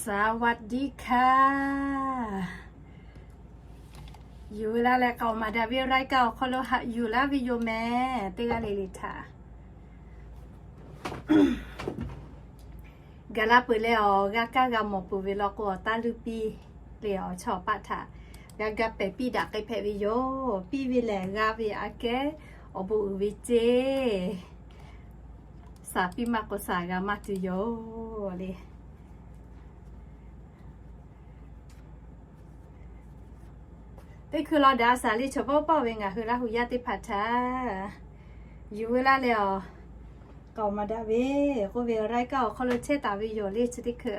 สวัสดีค่ะ Yuˬ ve laˇ leh k'aoˍ maˍ daꞈ ve รายการ awˬ hk'aw lo haꞈ yuˬ laˇ ve yoˬ mehˍ. Teˇ g'aˇ le le htaꞈ gaˬ la peuˬ leh awˬ g'a kaˇ g'a mawˬ peuˬ ve law k'o, awˬ taˇ luˇ piˇ le awˬ chawˇ awˬ paˆ htaꞈ g'a ga pehˬ piˇ daꞈ k'ai hpehꞈ ve yoˬ. Piˇ ve lehˬ g'a ve aꞈ kehˉ awˬ bon uiˍ ve ceˇ. Saˍ piˇ maˇ k'o saˍ g'a maˇ tuˬ yoˬ le. Teˇ hkui law daꞈ a saˍ le chaw paˆ paˆ ve ngaˬ hui Laˇ hu yaˇ teˇ hpaˍ htaꞈ yuˬ ve laˇ leh awˬ k'aoˍ maˍ daꞈ ve k'oˆ ve รายการ awˬ hk'aw lo chehˇ taˍ ve yoˬ le chi teˇ hkui.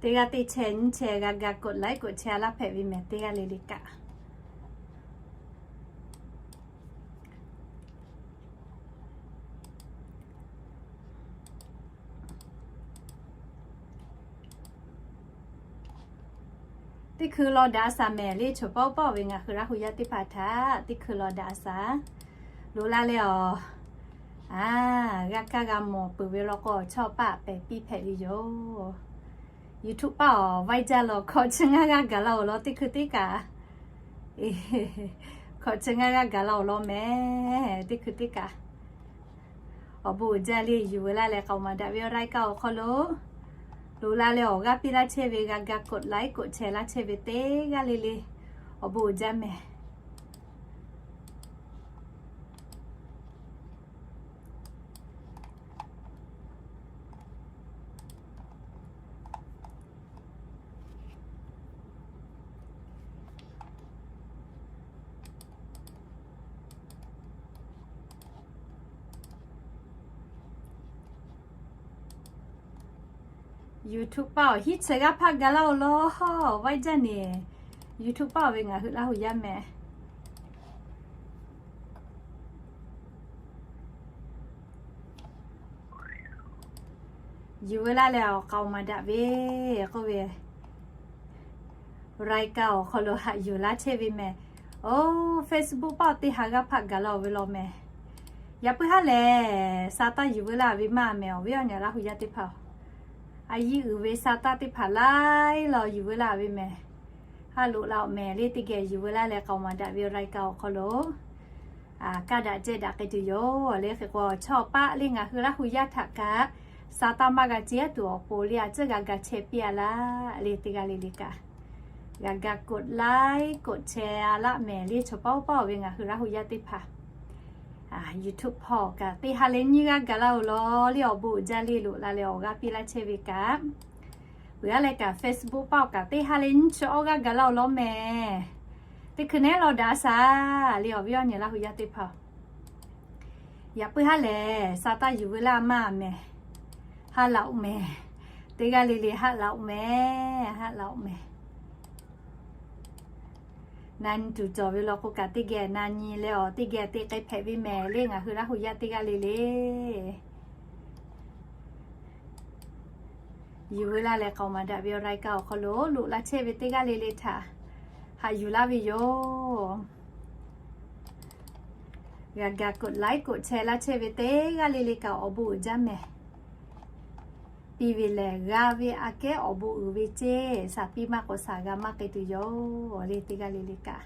Teˇ g'aˇ teˇ chehˇ nyiˇ chehˇ g'a ga กดไลค์ กดแชร์ laˇ hpehꞈ ve mehˍ teˇ g'aˇ le le kaꞈ. Teˇ hkui law daꞈ a saˍ mehˍ le chaw paˆ paˆ ve ngaˬ hui Laˇ hu yaˇ teˇ hpaˍ htaꞈ teˇ hkui law daꞈ a saˍ. Loꞈ la leh awˬ, a, g'a kaˇ g'a mawˬ peuˬ ve law k'o, awˬ chawˇ paˆ pehˬ piˇ hpehꞈ ve yoˬ. YouTube paˆ awˬ vaiˇ jaˇ law hkawꞈ chi ngaˇ g'aˇ gaˬ la awˬ lawn teˇ hkui teˇ kaꞈ, hkawꞈ chi ngaˇ g'aˇ gaˬ la awˬ lawn mehˍ teˇ hkui teˇ kaꞈ. Awˬ bon uiˍ jaˇ le yuˬ ve laˇ leh k'aoˍ maˍ daꞈ ve รายการ awˬ hk'aw lo loꞈ la leh awˬ g'aˇ piˇ laˇ chehˇ ve g'a ga กดไลค์ กดแชร์ laˇ chehˇ ve teˇ g'aˇ le le awˬ bon uiˍ jaˇ mehˍ. YouTube paˆ awˬ hiˉ chi g'aˇ hpaˆ gaˬ laˇ awˬ lawn vaiˇ jaˇ neˬ. YouTube paˆ awˬ ve ngaˬ hui Laˇ hu yaˇ mehˍ. Yuˬ ve laˇ leh awˬ k'aoˍ maˍ daꞈ ve k'oˆ ve รายการ awˬ hk'aw lo haꞈ yuˬ laˇ chehˇ ve mehˍ. Oˇ, Facebook paˆ awˬ teˇ ha g'aˇ hpaˆ gaˬ la awˬ ve lawn mehˍ. Yaꞈ puiˉ haˉ lehˬ, sa taˇ yuˬ ve laˇ ve maˇ mehˍ awˬ viˉ awˬ nyi Laˇ hu yaˇ teˇ hpaˍ-oˬ. A yiˇ uiˍ ve sa taˇ teˇ hpaˍ laiˉ law yuˬ ve laˇ ve mehˍ. Haˉ loꞈ la awˬ mehˍ le teˇ geh yuˬ ve laˇ leh k'aoˍ maˍ daꞈ ve รายการ awˬ hk'aw lo kaˇ daꞈ ceh daꞈ k'ai tuˬ yoˬ le. Hk'e k'o, chaw paˆ le ngaˬ hui Laˇ hu yaˇ htaꞈ kaꞈ sa taˇ maˇ g'a ceˇ tuˬ awˬ pon le a ciˉ g'a ga chehˇ piˇ a laˇ le teˇ g'aˇ le le kaꞈ, g'a ga กดไลค์ กดแชร์ a laˇ mehˍ le chaw paˆ paˆ ve ngaˬ hui Laˇ hu yaˇ teˇ hpaˍ. YouTube hpawˇ kaꞈ teˇ ha leh nyiˇ g'aˇ gaˬ laˇ awˬ lawn le awˬ bon uiˍ jaˇ le loꞈ la leh awˬ g'aˇ piˇ laˇ chehˇ ve kaꞈ. Peuˬ aˉ leh kaꞈ Facebook paˆ awˬ kaꞈ teˇ ha leh nyiˇ chi awˇ g'aˇ gaˬ laˇ awˬ lawn mehˍ. Teˇ hkui nehˉ law daꞈ a saˍ le awˬ viˉ awˬ nyi Laˇ hu yaˇ teˇ hpaˍ-oˬ. Yaꞈ puiˉ haˉ lehˬ, sa taˇ yuˬ ve laˇ maˇ mehˍ. Haˉ laꞈ oꞈ mehˍ. Teˇ g'aˇ le le haˉ laꞈ oꞈ mehˍ, haˉ laꞈ oꞈ mehˍ. Na nyi tuˬ cawˬ ve law k'o kaꞈ teˇ geh na nyi leh awˬ teˇ geh te k'ai hpehꞈ ve mehˍ le ngaˬ hui Laˇ hu yaˇ teˇ g'aˇ le le. Yuˬ ve laˇ leh k'aoˍ maˍ daꞈ ve รายการ awˬ hk'aw lo loꞈ la chehˇ ve teˇ g'aˇ le le htaꞈ haꞈ yuˬ laˇ ve yoˬ. G'a ga กดไลค์ กดแชร์ laˇ chehˇ ve teˇ g'aˇ le le kaꞈ awˬ bon uiˍ jaˇ mehˍ. Piˇ ve lehˬ g'a ve aꞈ kehˉ awˬ bon uiˍ ve ceˇ. Saˍ piˇ maˇ k'o saˍ g'a maˇ k'ai tuˬ yoˬ le teˇ g'aˇ le le kaꞈ.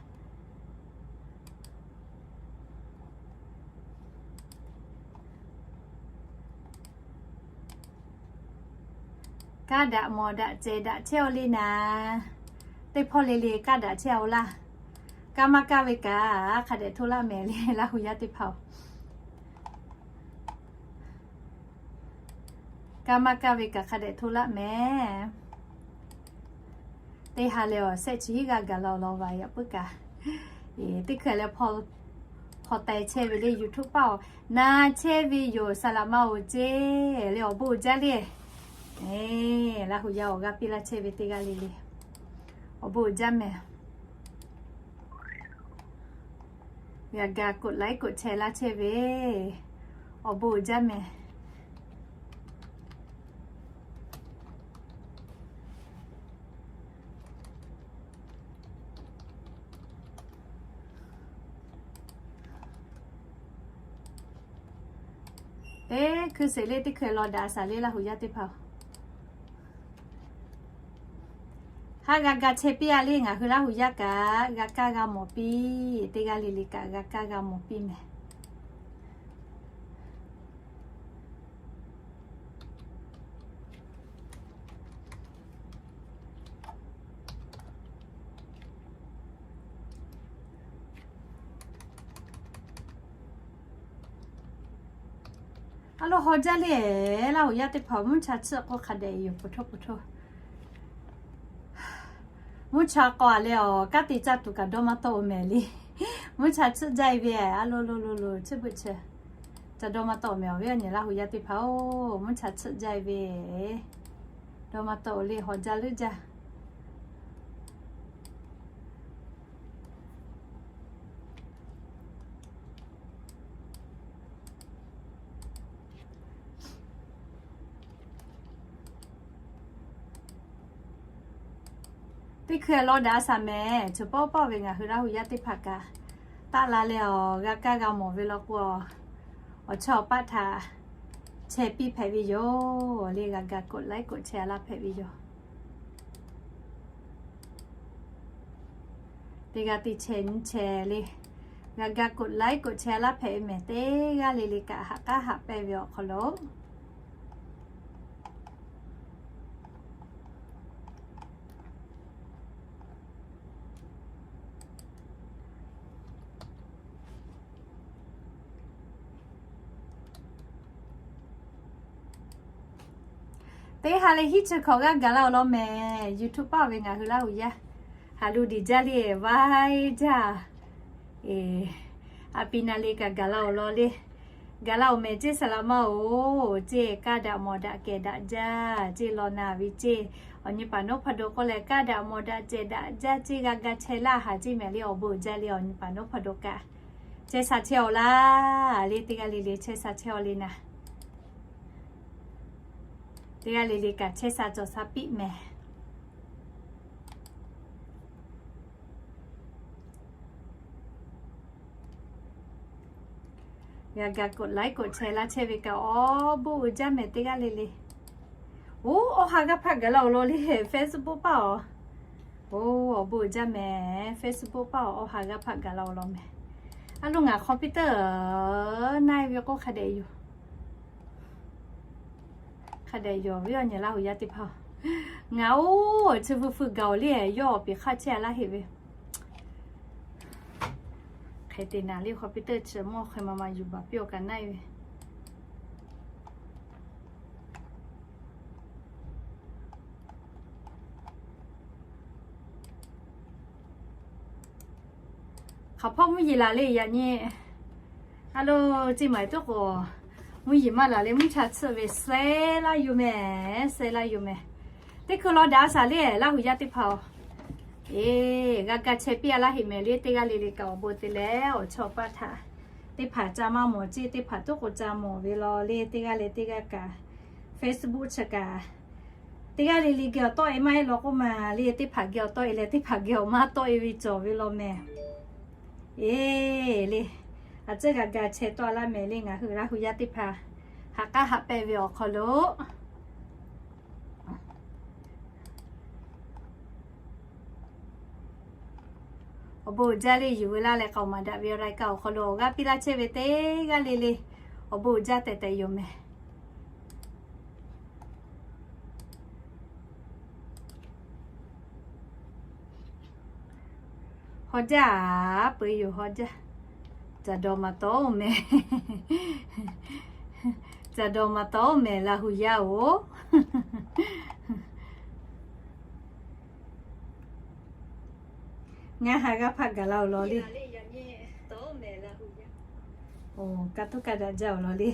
Kaˇ daꞈ mawˬ daꞈ cehˬ daꞈ chehˇ aw le naˍ. Teˇ hpawˇ le le kaˇ daꞈ chehˇ aw laˇ. Kaˇ maˇ kaˇ ve kaꞈ hk'a dehꞈ hto laˇ mehˍ le Laˇ hu yaˇ teˇ hpaˍ-oˬ. Kaˇ maˇ kaˇ ve kaꞈ hk'a dehꞈ hto laˇ mehˍ. Teˇ ha leh awˬ shehˆ chi hiˉ g'aˇ gaˬ la awˬ lawn vaˬ yaꞈ puiˉ kaꞈ. Teˇ hkui leh hpaw taiˍ chehˇ ve le YouTube paˆ awˬ na chehˇ ve yoˬ. Saˍ laꞈ ma oˬ ceˇ le awˬ bon uiˍ jaˇ le. Laˇ hu yaˇ awˬ g'aˇ piˇ laˇ chehˇ ve teˇ g'aˇ le le awˬ bon uiˍ jaˇ mehˍ. G'a ga กดไลค์ กดแชร์ laˇ chehˇ ve awˬ bon uiˍ jaˇ mehˍ. Teˇ hkui sheˍ le, teˇ hkui law daꞈ a shaˍ le Laˇ huˍ yaˇ teˇ hpaˍ-oˬ. Haˉ g'a ga chehˇ piˇ a le, ngaˬ hui Laˇ huˍ yaˇ kaꞈ g'a kaˇ g'a mawˬ piˇ, teˇ g'aˇ le le kaꞈ g'a kaˇ g'a mawˬ piˇ mehˍ. A lo haw jaˇ le, Laˇ huˍ yaˇ teˇ hpaˍ mvuhˇ cha chiˆ k'oˆ hk'a dehꞈ yoˬ, pu htoˇ pu htoˇ. Mvuhˇ cha k'aw a leh awˬ kanˉ te caˇ tuˬ kaꞈ dawˇ maˇ tawˆ-oˬ mehˍ le. Mvuhˇ cha chiˆ jaˇ e ve, a lo lo lo lo chiˇ beuꞈ chi. Ca dawˇ maˇ tawˆ mehˍ, awˬ viˉ awˬ nyi Laˇ huˍ yaˇ teˇ hpaˍ-oˬ, mvuhˇ cha chiˆ jaˇ e ve, dawˇ maˇ tawˆ-oˬ le, haw jaˇ leuˉ jaˇ. Teˇ hkui law daꞈ a shaˍ mehˍ, chi pawˆ pawˆ ve ngaˬ hui Laˇ huˍ yaˇ teˇ hpaˍ kaꞈ taˆ la leh awˬ g'a kaˇ g'a mawˬ ve law k'o, awˬ chawˇ awˬ paˆ htaꞈ chehˇ piˇ hpehꞈ ve yoˬ le, g'a ga กดไลค์ กดแชร์ a laˇ hpehꞈ ve yoˬ. Teˇ g'aˇ teˇ chehˇ nyi chehˇ le, g'a ga กดไลค์ กดแชร์ a laˇ hpehꞈ ve mehˍ, teˇ g'aˇ le le kaꞈ haꞈ k'aˉ haꞈ pehnˇ ve awˬ hk'aw lo teˇ ha leh hiˉ chi hkawꞈ g'aˇ gaˬ la-oˬ law mehˍ. YouTube paˆ ve ngaˬ hui Laˇ huˍ yaˇ haˍ lu diˬ jaˇ le, vaiˇ jaˇ. A pi na le kaꞈ gaˬ la-oˬ law le. Gaˬ la-oˬ mehˍ, ceˇ saˍ laꞈ maˇ-oˬ, ceˇ kaˇ daꞈ mawˬ daꞈ kehˬ daꞈ jaˇ, ceˇ law na ve ceˇ, awˬ nyi paˍ nawˉ hpaˇ do k'oˆ leh kaˇ daꞈ mawˬ daꞈ kehˬ daꞈ jaˇ, ceˇ g'a ga chehˇ laˇ haˍ ceˇ mehˍ le, awˬ bon uiˍ jaˇ le, awˬ nyi paˍ nawˉ hpaˇ do kaꞈ chehˇ sha chehˇ-oˬ laˇ le, teˇ g'aˇ le le chehˇ sha chehˇ-oˬ le naˍ. Teˇ g'aˇ le le kaꞈ chehˇ sha cawˬ sha piˆ mehˍ. G'a ga กดไลค์ กดแชร์ laˇ chehˇ ve kaꞈ awˬ bon uiˍ jaˇ mehˍ, teˇ g'aˇ le le. Oˇ, awˬ ha g'aˇ hpaˆ gaˬ la-oˬ law le, Facebook paˆ-oˬ. Oˇ, awˬ bon uiˍ jaˇ mehˍ, Facebook paˆ-oˬ, awˬ ha g'aˇ hpaˆ gaˬ la-oˬ law mehˍ. A lo ngaˬ computer naˆ-e ve k'oˆ hk'a dehꞈ yoˬ. Hk'a dehꞈ yoˬ, awˬ viˉ awˬ nyi Laˇ huˍ yaˇ teˇ hpaˍ. Ngaˬ oˇ chi veu feu gaˬ-oˬ le, yawˇ awˬ peˍ hk'aˇ chehˇ a laˇ heˆ ve. Hk'e te naˍ le, computer chi mawˇ hk'e ma ma yuˬ baˬ piˇ-oˬ kaꞈ naˆ-e ve. Hk'aˬ hpawˇ mvuhˇ yeˬ laˬ le yaꞈ nyi. A lo, ceˇ maˍ tuˉ k'o, mvuhˇ yeˬ maˇ laˬ le, mvuhˇ cha chiˆ ve seh laˇ yoˬ mehˍ, seh laˇ yoˬ mehˍ. Teˇ hkui law daꞈ a shaˍ le Laˇ huˍ yaˇ teˇ hpaˍ-oˬ. Eˬ, g'a ga chehˇ piˇ a laˇ heˆ mehˍ le, teˇ g'aˇ le le kaꞈ awˬ bon te leh awˬ chawˇ awˬ paˆ htaꞈ teˇ hpaˍ ca maˇ mawˬ ceˇ, teˇ hpaˍ tuˉ k'o ca mawˬ ve law le, teˇ g'aˇ le teˇ g'aˇ kaꞈ Facebook chi kaꞈ teˇ g'aˇ le le geh awˬ tawˆ-e maˇ heˆ law k'oˆ ma le, teˇ hpaˍ geh awˬ tawˆ-e leh teˇ hpaˍ geh awˬ maˇ tawˆ-e ve cawˬ ve law mehˍ. Eˬ le, a tcuhˉ g'a ga chehˇ tawˆ laˇ mehˍ le, ngaˬ hui Laˇ huˍ yaˇ teˇ hpaˍ haꞈ k'aˉ haꞈ pehnˇ ve awˬ hk'aw lo awˬ bon uiˍ jaˇ le, yuˬ veu laˇ leh k'aoˍ maˍ daꞈ ve awˬ รายการ awˬ hk'aw lo awˬ g'aˇ piˇ laˇ chehˇ ve teˇ g'aˇ le le, awˬ bon uiˍ jaˇ tehꞈ tehꞈ yoˬ mehˍ. Haw jaˇ a, peu-eˬ yoˬ haw jaˇ. Caˬ dawˬ maˍ tawˉ-oˬ mehˍ. Caˬ dawˬ maˍ tawˉ-oˬ mehˍ Laˇ huˍ yaˇ-oˬ. Ngaˬ haꞈ g'a hpaˆ gaˬ la-oˬ law le. Oˬ, ka tuˉ ka daꞈ jaˇ-oˬ law le.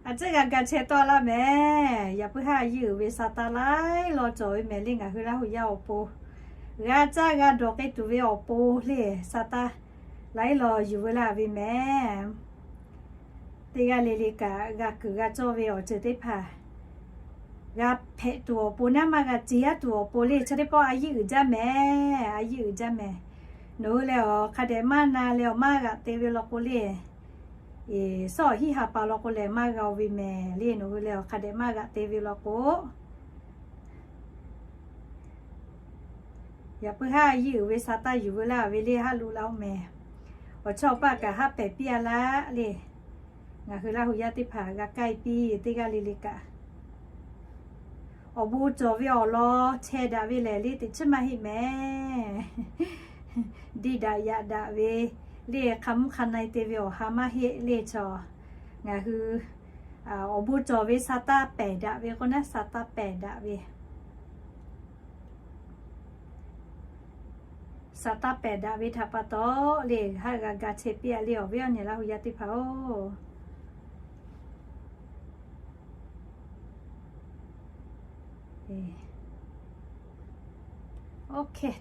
A tcuhˉ g'a ga chehˇ tawˆ laˇ mehˍ. Yaꞈ puiˉ haˉ a yeˇ uiˍ ve sa taˇ laiˉ law cawˬ ve mehˍ le, ngaˬ hui Laˇ huˍ yaˇ awˬ pon g'a caˇ g'a dawˬ k'ai tuˬ ve awˬ pon le, sa taˇ laiˉ law yuˬ veu laˇ ve mehˍ. Teˇ g'aˇ le le kaꞈ g'a kuiˬ g'a cawˇ ve awˬ ceuˬ teˇ hpaˍ g'a hpehꞈ tuˬ awˬ pon naˉ maˇ g'a ce yaˇ tuˬ awˬ pon le, chi teˇ pawˆ a yeˇ uiˍ jaˇ mehˍ, a yeˇ uiˍ jaˇ mehˍ. Nawˬ hui lehˬ awˬ hk'a dehꞈ maˇ na leh awˬ maˇ g'aꞈ te ve law k'o le, suhˉ awˬ hiˉ ha pa law k'o lehˬ maˇ g'a-o ve mehˍ le. Nawˬ hui lehˬ awˬ hk'a dehꞈ maˇ g'aꞈ te ve law k'o, yaꞈ puiˉ haˉ yiˇ uiˍ ve sa taˇ yuˬ veu laˇ ve le, haˉ loꞈ la-oˬ mehˍ. Awˬ chawˇ awˬ paˆ kaꞈ haˉ pehˍ piˇ-a laˇ le. Ngaˬ hui Laˇ hu yaˇ teˇ hpaˍ g'a kaˇ-e piˇ teˇ g'aˇ le le kaꞈ, awˬ bon cawˬ ve awˬ lawn chehˇ daꞈ ve lehˬ le teꞈ chiˉ maˇ heˆ mehˍ. Diˇ daꞈ yaꞈ daꞈ ve le, hk'a mvuhˇ hk'a na-e te ve awˬ ha maˇ heˆ le chaw. Ngaˬ hui awˬ bon cawˬ ve sa taˇ pehˍ daꞈ ve k'o naˉ, sa taˇ pehˍ daꞈ ve, sa taˇ pehˍ daꞈ ve htaꞈ pa taw le, haˉ g'a ga chehˇ piˇ-a le awˬ viˉ awˬ nyi Laˇ hu yaˇ teˇ hpaˍ-oˬ.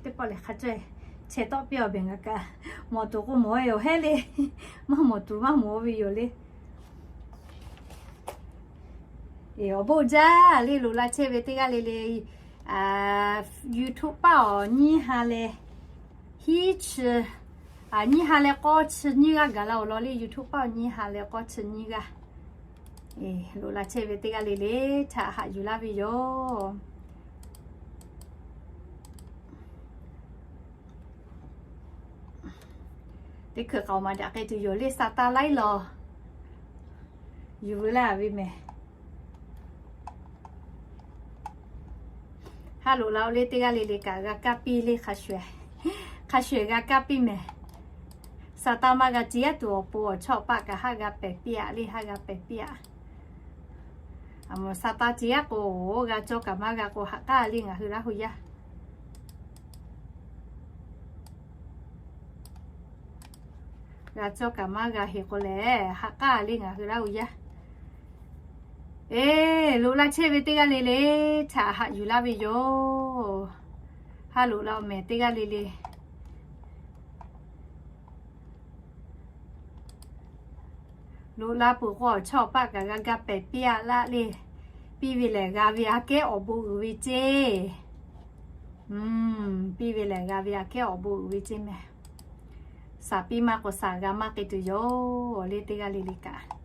Teˇ pawˆ lehˬ hk'a caweh chehˇ tawˆ piˇ-a awˬ behˬ ngaˬ kaꞈ, mawˬ tuˬ k'o mawˬ-e yoˬ hehˉ le. Maˇ mawˬ tuˬ maˇ mawˬ-o ve yoˬ le. Awˬ bon jaˇ le, loꞈ la chehˇ ve teˇ g'aˇ le le, YouTube paˆ awˬ nyiˇ ha leh hiˉ chi, nyiˇ ha leh k'awˇ chi nyiˇ g'aˇ gaˬ la-oˬ law le. YouTube paˆ awˬ nyiˇ ha leh k'awˇ chi nyiˇ g'aˇ, loꞈ la chehˇ ve teˇ g'aˇ le le htaꞈ haꞈ yuˬ laˇ ve yoˬ. Teˇ hkui k'aoˍ maˍ daꞈ k'ai tuˬ yoˬ le, sa taˇ laiˉ law yuˬ veu laˇ ve mehˍ. Haˉ loꞈ la-o le, teˇ g'aˇ le le kaꞈ g'a kaˇ piˇ le, hk'a shuˍ, hk'a shuˍ g'a kaˇ piˇ mehˍ. Sa taˇ maˇ g'a ciˉ yaˇ tuˬ awˬ pon awˬ chawˇ awˬ paˆ kaꞈ haˉ g'a pehˍ piˇ-a le, haˉ g'a pehˍ piˇ-a. Aˬ moˍ sa taˇ ciˉ yaˇ k'o, g'a cawˇ kaꞈ maˇ g'a k'o haꞈ k'aˉ le ngaˬ hui Laˇ hu yaˇ. G'a cawˇ kaꞈ maˇ g'a heˍ k'o lehˬ haꞈ k'aˉ le ngaˬ hui Laˇ hu yaˇ. Eˬ, loꞈ la chehˇ ve teˇ g'aˇ le le htaꞈ haꞈ yuˬ laˇ ve yoˬ. Haˉ loꞈ la-o mehˍ teˇ g'aˇ le le. Loꞈ la peuˬ k'o awˬ chawˇ awˬ paˆ kaꞈ g'a ga pehˍ piˇ-a laˇ le. Piˇ ve lehˬ g'a ve aꞈ kehˉ awˬ bon uiˍ ve ceˇ. Piˇ ve lehˬ g'a ve aꞈ kehˉ awˬ bon uiˍ ve ceˇ mehˍ. Saˍ piˇ maˇ k'o saˍ g'a maˇ k'ai tuˬ yoˬ le teˇ g'aˇ le le kaꞈ.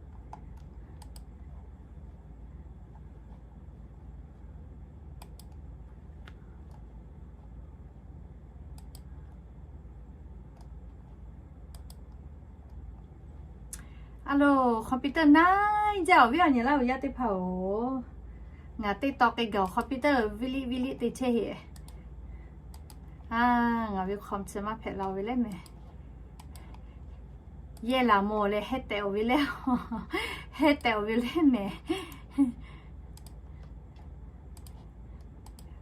A lo, computer naˉ jaˇ awˬ viˉ awˬ nyi Laˇ hu yaˇ teˇ hpaˍ-oˬ. Ngaˬ teˇ taw k'ai gaˬ computer viˉ liˆ viˉ liˆ te chehˇ heˆ. A, ngaˬ ve computer maˇ hpehꞈ la-o ve leh mehˍ. Yehˇ laˬ mawˬ leh heh tehꞈ-oˬ ve leh, heh tehꞈ-oˬ ve leh mehˍ.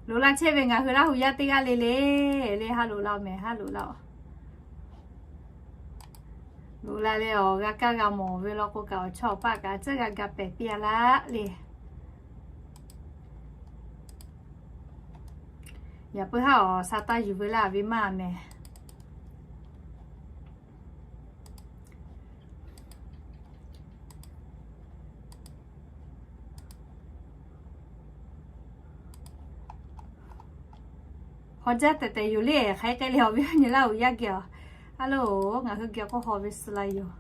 Loꞈ la chehˇ ve ngaˬ hui Laˇ hu yaˇ teˇ g'aˇ le le, le haˉ loꞈ la-o mehˍ, haˉ loꞈ la-o. Loꞈ la leh awˬ g'a kaˇ g'a mawˬ ve law k'o kaꞈ awˬ chawˇ awˬ paˆ kaꞈ tcuhˉ g'a ga pehˍ piˇ-a laˇ le. Yaꞈ puiˉ haˉ awˬ sa taˇ yuˬ veu laˇ ve maˇ mehˍ. Haw jaˇ tehꞈ tehꞈ yoˬ le, hk'aˬ hk'e le awˬ viˉ awˬ nyi Laˇ hu yaˇ geh-a. A lo, ngaˬ hui geh k'o haw ve suh la yoˬ.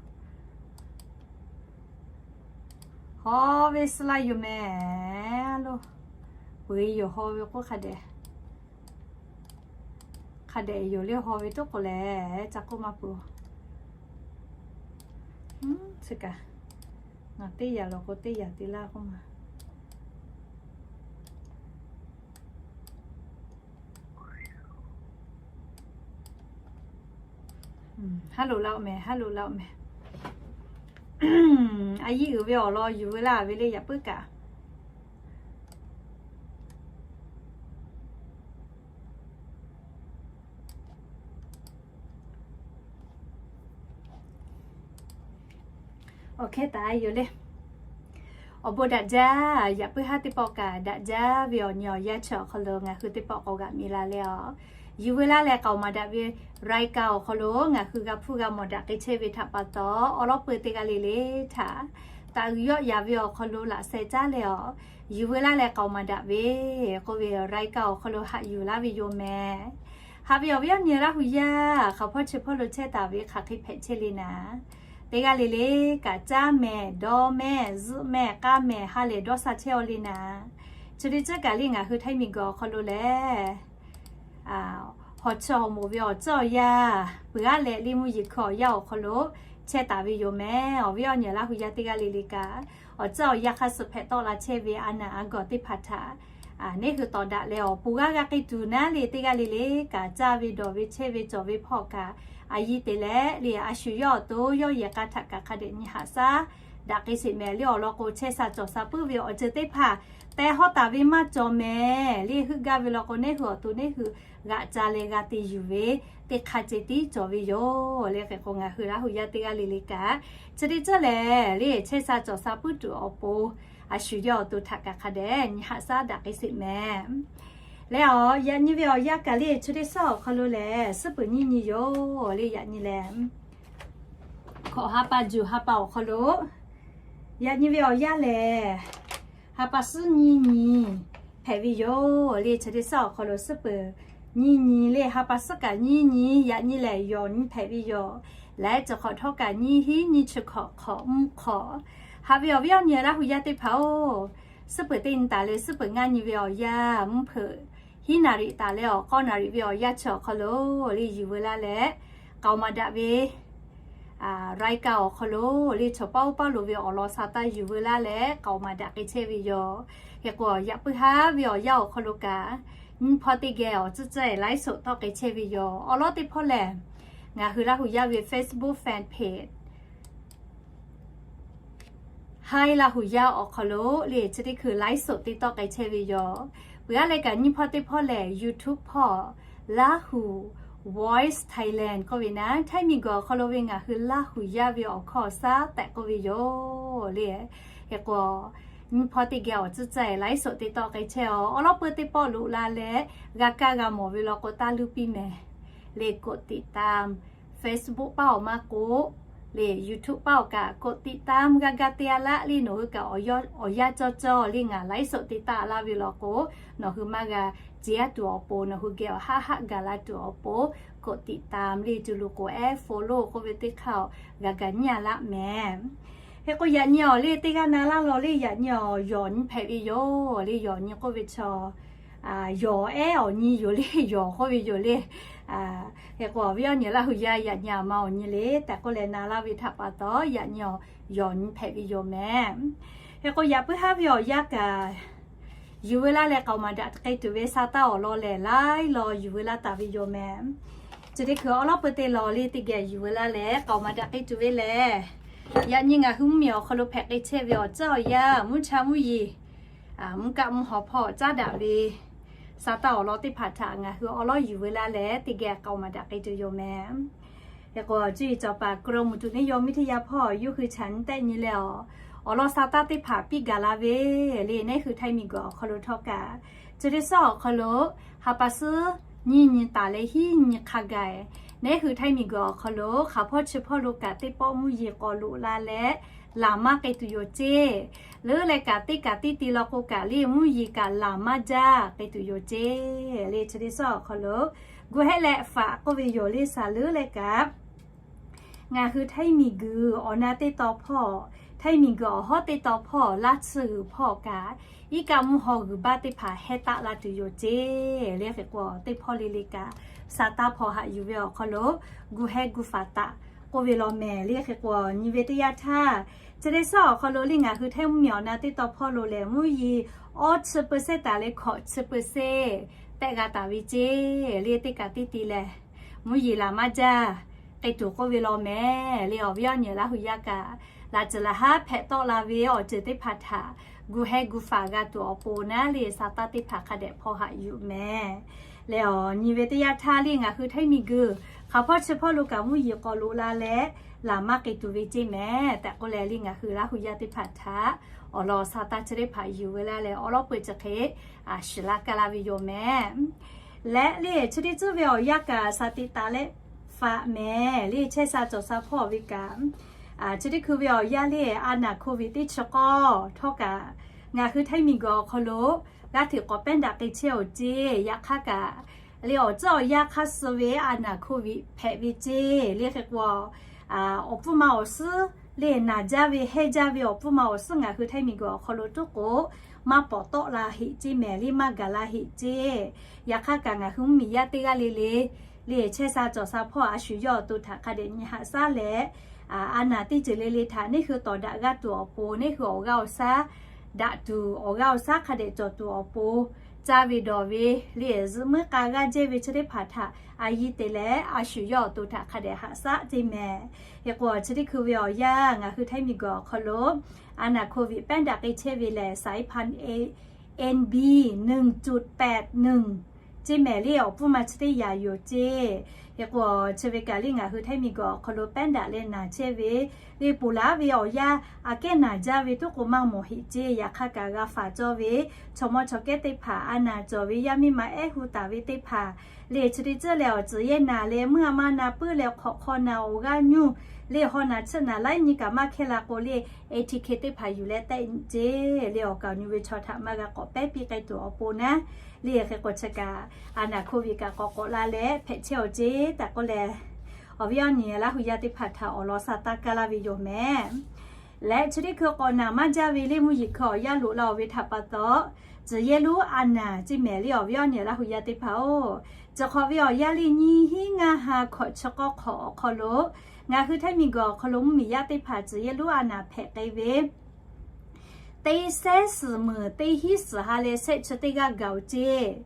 Haw ve suh la yoˬ mehˍ. A lo, peuˬ-e yoˬ haw ve k'oˆ hk'a dehꞈ. Hk'a dehꞈ yoˬ le haw ve toˉ k'o lehˬ ca k'oˆ maˇ peuˬ. Chi kaꞈ, ngaˬ teˇ yanˇ lawˬ k'o teˇ yanˇ te laˇ k'oˆ ma. Haˉ loꞈ la-o mehˍ, haˉ loꞈ la-o mehˍ. A yiˇ uiˍ ve awˬ lawn yuˬ veu laˇ ve le yaꞈ puiˉ kaꞈ. Awˬ hkehˇ taˍ yoˬ le. Awˬ bon daꞈ jaˇ, yaꞈ puiˉ haˉ teˇ pawˆ kaꞈ daꞈ jaˇ ve awˬ nyi awˬ yanˇ chi awˬ hk'aw lo ngaˬ hui teˇ pawˆ k'awꞈ g'aꞈ mi la leh a, yuˬ veu laˇ leh k'aoˍ maˍ daꞈ ve รายการ awˬ hk'aw lo ngaˬ hui g'a hpuˇ g'a mawˬ daꞈ k'ai chehˇ ve htaꞈ pa taw, awˬ lawn peuˬ teˇ g'aˇ le le htaꞈ taꞈ uiˍ yawˆ yaˍ ve awˬ hk'aw lo laꞈ sheh caˉ leh a, yuˬ veu laˇ leh k'aoˍ maˍ daꞈ ve k'oˆ ve รายการ awˬ hk'aw lo haꞈ yuˬ laˇ ve yoˬ mehˍ. Haꞈ ve awˬ viˉ awˬ nyi Laˇ hu yaˇ, hk'aˬ hpawˇ chi hpawˇ lo chehˇ taˍ ve hk'aˬ hk'e hpehꞈ chehˇ le naˍ, teˇ g'aˇ le le kaꞈ caˇ mehˍ, dawˇ mehˍ, zuhˆ mehˍ, k'aˇ mehˍ, ha lehˬ dawˇ sha chehˇ-aw le naˍ. Chi teˇ ceuˬ kaꞈ le ngaˬ hui Htaiˇ miˬguiˬ awˬ hk'aw lo lehˬ, hawˬ chi awˬ moˍ ve awˬ tcuhˉ awˬ yanˇ peuˬ aˉ leh le mvuhˇ yeˬ hkui awˬ yanˇ awˬ hk'aw lo chehˇ taˍ ve yoˬ mehˍ. Awˬ viˉ awˬ nyi Laˇ hu yaˇ teˇ g'aˇ le le kaꞈ, awˬ tcuhˉ awˬ yanˇ hk'aˇ suh hpehꞈ tawˆ la chehˇ ve a naˬ a gawˬ teˇ hpaˍ htaꞈ neˉ hui tawˍ daꞈ leh awˬ pon g'aˇ g'a k'ai tuˬ naˉ le teˇ g'aˇ le le kaꞈ caˇ ve dawˬ ve chehˇ ve cawˬ ve hpawˇ kaꞈ, a yiˇ te leh le a shu yawˇ awˬ to yawˇ yehˬ k'a htaꞈ kaꞈ hk'a dehꞈ nyi haꞈ shaˉ daꞈ k'ai sheˍ mehˍ. Le awˬ lawn k'o chehˇ sha cawˬ sha puiˉ ve awˬ ceuˬ teˇ hpaˍ tehꞈ hawˉ taˍ ve maˇ cawˬ mehˍ. Le heuˆ gaˇ ve law k'o neˉ hui awˬ to neˉ hui g'aꞈ ca leh g'a te yuˬ ve teˇ hk'aˇ ceh tiˉ cawˬ ve yoˬ. Le hk'e k'o ngaˬ hui Laˇ hu yaˇ teˇ g'aˇ le le kaꞈ, chi teˇ ceuˬ lehˬ le chehˇ sha cawˬ sha puiˉ tuˬ awˬ pon a shu yawˇ awˬ to htaꞈ kaꞈ hk'a dehꞈ nyi haꞈ shaˉ daꞈ k'ai sheˍ mehˍ. Leh awˬ yaꞈ nyi ve awˬ yanˇ kaꞈ le chi teˇ suhˉ awˬ hk'aw lo lehˬ suhˉ peuˬ nyiˇ nyi yoˬ. Le yaꞈ nyi lehˬ hkawꞈ ha pa juˬ ha pa awˬ hk'aw lo yaꞈ nyi ve awˬ yanˇ lehˬ, ha pa suhˉ nyiˇ nyi hpehꞈ ve yoˬ. Le chi teˇ suhˉ awˬ hk'aw lo suhˉ peuˬ nyiˇ nyi le ha pa suhˉ kaꞈ nyiˇ nyi yaꞈ nyi lehˬ yawˬ nyi hpehꞈ ve yoˬ. Leh chi hk'awꞈ htawˇ kaꞈ nyiˇ hinˉ nyiˇ chi hkawꞈ hk'awꞈ mvuhˇ hk'awꞈ. Haꞈ ve awˬ viˉ awˬ nyi Laˇ hu yaˇ teˇ hpaˍ-oˬ, suhˉ peuˬ teˇ nyi taˍ leh suhˉ peuˬ ngaˇ nyi ve awˬ yanˇ mvuhˇ hpeuꞈ hiˉ naˍ riˍ taˍ leh awˬ k'awˇ naˍ riˍ ve awˬ yanˇ chi awˬ hk'aw lo le yuˬ veu laˇ leh k'aoˍ maˍ daꞈ ve raiˍ kaꞈ awˬ hk'aw lo le chaw paˇ oˇ paˇ lo ve awˬ lawn sha taˇ yuˬ veu laˇ leh k'aoˍ maˍ daꞈ k'ai chehˇ ve yoˬ. Hk'e k'o yaꞈ puiˉ haˉ ve awˬ yanˇ awˬ hk'aw lo kaꞈ nyiˇ hpawˇ teˇ geh awˬ tcuhˉ tcuhˉ laiˉ soꞈ tawˆ k'ai chehˇ ve yoˬ. Awˬ lawn teˇ hpawˇ lehˬ, ngaˬ hui Laˇ hu yaˇ ve Facebook fan page Htaiˇ Laˇ hu yaˇ awˬ hk'aw lo le chi teˇ hkui laiˉ soꞈ te tawˆ k'ai chehˇ ve yoˬ. Peuˬ aˉ leh kaꞈ nyiˇ hpawˇ teˇ hpawˇ lehˬ YouTube hpawˇ Lahu Voice Thailand k'oˆ ve naˉ, Htaiˇ miˬguiˬ awˬ hk'aw lo ve ngaˬ hui Laˇ hu yaˇ ve awˬ hkawˇ awˬ shaˉ tehꞈ k'oˆ ve yoˬ le. Hk'e k'o nyiˇ hpawˇ teˇ geh awˬ tcuhˉ tcuhˉ laiˉ soꞈ te tawˆ k'ai chehˇ-aw. Awˬ lawn peu teˇ pawˆ loꞈ la leh g'a kaˇ g'a mawˬ ve law k'o taˇ luˇ piˇ mehˍ. Le กดติดตาม Facebook paˇ awˬ maˇ k'o, le YouTube paˇ awˬ kaꞈ กดติดตาม g'a ga te a laˇ le nawˬ hui kaꞈ awˬ yanˇ cawˇ cawˇ le ngaˬ laiˉ soꞈ te taˆ laˇ ve law k'o, nawˬ hui maˇ g'a ce aˉ tuˬ awˬ pon nawˬ hui geh awˬ haˆ haˆ gaˬ la tuˬ awˬ pon กดติดตาม le tuˬ loˬ k'o ehˉ follow k'oˆ ve teˇ hk'aˇ g'a ga nyi a laˇ mehˍ. Hk'e k'o yaꞈ nyi awˬ le teˇ g'aˇ na laˇ law le yaꞈ nyi awˬ yawˬ nyi hpehꞈ ve yoˬ le. Yawˬ nyi k'oˆ ve chaw yawˬ ehˉ awˬ nyi yoˬ le, yawˬ k'oˆ ve yoˬ le. Hk'e k'o awˬ viˉ awˬ nyi Laˇ hu yaˇ yaꞈ nyi aˬ ma awˬ nyi le tehꞈ k'oˆ leh na laˇ ve htaꞈ pa taw yaꞈ nyi awˬ yawˬ nyi hpehꞈ ve yoˬ mehˍ. Hk'e k'o yaꞈ puiˉ haˉ ve awˬ yanˇ kaꞈ yuˬ veu laˇ leh k'aoˍ maˍ daꞈ k'ai tuˬ ve sa taˇ awˬ lawn lehˬ laiˉ law yuˬ veu laˇ taˍ ve yoˬ mehˍ. Chi teˇ hkui awˬ lawn peu te law le teˇ geh yuˬ veu laˇ leh k'aoˍ maˍ daꞈ k'ai tuˬ ve lehˬ, yaꞈ nyi ngaˬ hui mvuhˇ miˬ awˬ hk'aw lo hpehꞈ k'ai chehˇ ve awˬ tcuhˉ awˬ yanˇ mvuhˇ cha mvuhˇ yeˬ mvuhˇ kaˆ mvuhˇ haw hpawˇ caˉ daꞈ ve sa taˇ awˬ lawn teˇ hpaˍ htaꞈ ngaˬ hui awˬ lawn yuˬ veu laˇ leh teˇ geh k'aoˍ maˍ daꞈ k'ai tuˬ yoˬ mehˍ. Hk'e k'o cuˇ yiˍ cawˬ paˍ กรมอุตุนิยมวิทยา hpawˇ yawˇ hui chaꞈ nyi tehˆ nyi leh awˬ, awˬ lawn sa taˇ teˇ hpaˍ piˇ gaˬ la ve le neˉ hui Htaiˇ miˬguiˬ awˬ hk'aw lo htawˇ kaꞈ, chi teˇ suhˉ awˬ hk'aw lo ha pa suhˉ nyiˇ nyi taˍ leh hiˉ nyi hk'a gaˬ neˉ hui Htaiˇ miˬguiˬ awˬ hk'aw lo hk'aˬ hpawˇ chi hpawˇ lo kaꞈ teˇ pawˆ mvuhˇ yeˬ k'awꞈ loꞈ la leh laˬ maˇ k'ai tuˬ yoˬ ceˇ. Leuˉ leh kaꞈ teˇ kaꞈ teˇ te law k'o kaꞈ le mvuhˇ yeˬ kaꞈ laˬ maˇ jaˇ k'ai tuˬ yoˬ ceˇ. Le chi teˇ suhˉ awˬ hk'aw lo gu hehˆ leh faꞈ k'oˆ ve yoˬ le. Saˍ leuˉ leh kaꞈ ngaˬ hui Htaiˇ miˬguiˬ awˬ na teˇ taw hpawˇ, Htaiˇ miˬguiˬ awˬ hawˉ teˇ taw hpawˇ laˇ tsuhˇ g'uiˬ hpawˇ kaꞈ iˉ kaˆ mvuhˇ haw g'uiˬ baˆ teˇ hpaˍ heh taˆ la tuˬ yoˬ ceˇ. Le hk'e k'o teˇ hpawˇ le le kaꞈ sa taˇ hpaw haꞈ yuˬ ve awˬ hk'aw lo gu heh gu faꞈ taꞈ k'oˆ ve law mehˍ. Le hk'e k'o nyi ve teˇ yanˇ htaˇ, chi teˇ suhˉ awˬ hk'aw lo le ngaˬ hui Htaiˇ mvuhˇ miˬ awˬ na teˇ taw hpawˇ lo lehˬ mvuhˇ yeˬ awˇ chi เปอร์เซ็นต์ taˍ leh hkawꞈ chi เปอร์เซ็นต์ tehˆ g'a taˍ ve ceˇ. Le teˇ kaꞈ teˇ te lehˬ mvuhˇ yeˬ laˬ maˇ jaˇ k'ai tuˬ k'oˆ ve law mehˍ. Le awˬ viˉ awˬ nyi Laˇ hu yaˇ kaꞈ laꞈ ceuˬ laꞈ haˉ hpehꞈ tawˆ la ve awˬ ceuˬ teˇ hpaˍ htaꞈ gu heh gu faꞈ g'a tuˬ awˬ pon naˉ le sa taˇ teˇ hpaˍ hk'a dehꞈ hpaw haꞈ yuˬ mehˍ. Le awˬ nyi ve teˇ yanˇ htaˇ le ngaˬ hui Htaiˇ miˬguiˬ hk'aˬ hpawˇ chi hpawˇ lo kaꞈ mvuhˇ yeˬ k'awꞈ loꞈ la leh laˬ maˇ k'ai tuˬ ve ceˇ mehˍ tehꞈ k'oˆ leh le ngaˬ hui Laˇ hu yaˇ teˇ hpaˍ htaꞈ awˬ lawn sa taˇ chi teˇ hpaˍ yuˬ veu laˇ leh awˬ lawn peu chi hk'e shiˍ laˇ kaˇ laˇ ve yoˬ mehˍ. Leh le chi teˇ tcuhˉ ve awˬ yanˇ kaꞈ sa teꞈ taˍ leh faꞈ mehˍ. Le chehˇ sha cawˬ sha hpawˇ ve kaꞈ chi teˇ hkui ve awˬ yanˇ le a naˬ โควิด teˇ chi k'awˇ htawˇ kaꞈ ngaˬ hui Htaiˇ miˬguiˬ awˬ hk'aw lo g'aˇ hteꞈ k'awꞈ pehˉ daꞈ k'ai chehˇ-oˬ ceˇ. Yaꞈ hk'aˇ kaꞈ le awˬ tcuhˉ awˬ yanˇ hk'aˇ suh ve a naˍ โควิด hpehꞈ ve ceˇ le. Hk'e k'o, awˬ pfuhˇ ma awˬ suhˉ le naˬ jaˇ ve hehnˇ jaˇ ve awˬ pfuhˇ ma awˬ suhˉ ngaˬ hui htaiˇ miˬguiˬ awˬ hk'aw lo tuˉ k'o, maˇ pawˍ tawˆ la heꞈ ceˇ mehˍ le, maˇ gaˬ la heꞈ ceˇ. Yaꞈ hk'aˇ kaꞈ ngaˬ hui mvuhˇmiˬ yaˇ teˇ g'aˇ le le le chehˇ sha cawˬ sha hpawˇ a shu yawˇ awˬ to htaꞈ hk'a dehꞈ nyi haꞈ shaˉ leh, a naˍ teˇ ceuˬ le le htaꞈ neˇ hui tawˍ daꞈ g'a tuˬ awˬ pon, neˇ hui awˬ g'aˇ awˬ shaˉ daꞈ tuˬ, awˬ g'aˇ awˬ shaˉ hk'a dehꞈ cawˬ tuˬ awˬ pon, caˇ ve dawˬ ve le zuhꞈ muiˉ k'a g'aˇ jehˇ ve chi teˇ hpaˍ htaꞈ a yiˇ te leh a shu yawˇ awˬ to htaꞈ hk'a dehꞈ haꞈ shaˉ ceˇ mehˍ. Hk'e k'o, chi teˇ hkui ve awˬ yanˇ ngaˬ hui htaiˇ miˬguiˬ awˬ hk'aw lo a naˍ โควิด pehˉ daꞈ k'ai chehˇ ve lehˬ สายพันธุ์ เอ เอ็น บี หนึ่งจุดแปดหนึ่ง ceˇ mehˍ le awˬ pfuhˇ ma chi teˇ yaꞈ yoˬ ceˇ. Hk'e k'o, chi ve kaꞈ le ngaˬ hui htaiˇ miˬguiˬ awˬ hk'aw lo pehˉ daꞈ leh naˬ chehˇ ve le ponˬ laˬ ve awˬ yanˇ aꞈ kehˉ naˬ jaˇ ve tuˉ k'o maˇ mawˬ heꞈ ceˇ. Yaꞈ hk'aˇ kaꞈ g'a faˍ cawˇ ve chaw mawˇ chaw kehˉ teˇ hpaˍ, a naˍ cawˬ ve yaˇ miˇ ma ehˉ hu taˍ ve teˇ hpaˍ le chi teˇ ceuˬ leh awˬ tcuhˍ yehˇ naˬ leh meuˇ a ma naˍ puiˉ leh hk'awꞈ hk'aw naˬ awˬ g'aˇ nyuˇ le haw naˬ chiˆ naˬ laiˉ nyi kaꞈ maˇ hkehˇ la k'o le, A T K teˇ hpaˍ yuˬ leh tehˆ ceˇ le awˬ kaˍ awˬ nyi ve chaw htaꞈ maˇ g'a k'awꞈ pehˉ piˇ k'ai tuˬ awˬ pon naˉ le. Hk'e k'o, chi kaꞈ a naˍ โควิด kaꞈ k'awꞈ k'awꞈ la leh hpehꞈ chehˇ awˬ ceˇ tehꞈ k'oˆ leh, awˬ viˉ awˬ nyi Laˇ hu yaˇ teˇ hpaˍ htaꞈ awˬ lawn sha taˇ kaˇ laˇ ve yoˬ mehˍ. Leh chi teˇ hkui k'awꞈ naˬ maˇ jaˇ ve le mvuhˇ yeˬ hkui awˬ yanˇ loꞈ la-oˬ ve htaꞈ pa taw, tcuhˍ yehˇ lonˉ a naˍ ceˇ mehˍ le awˬ viˉ awˬ nyi Laˇ hu yaˇ teˇ hpaˍ-oˬ, chi hk'awꞈ ve awˬ yanˇ le nyiˇ hinˉ ngaˇ ha hkawꞈ chi k'awˇ hk'awꞈ awˬ hk'aw lo ngaˬ hui htaiˇ miˬguiˬ awˬ hk'aw lo mvuhˇmiˬ yaˇ teˇ hpaˍ tcuhˍ yehˇ lonˉ a naˍ hpehꞈ k'ai ve teˇ sehˉ suhˍ meuˍ teˇ hinˉ suhˍ ha leh sehˆ chi teˇ g'aˇ gaˬ-oˬ ceˇ.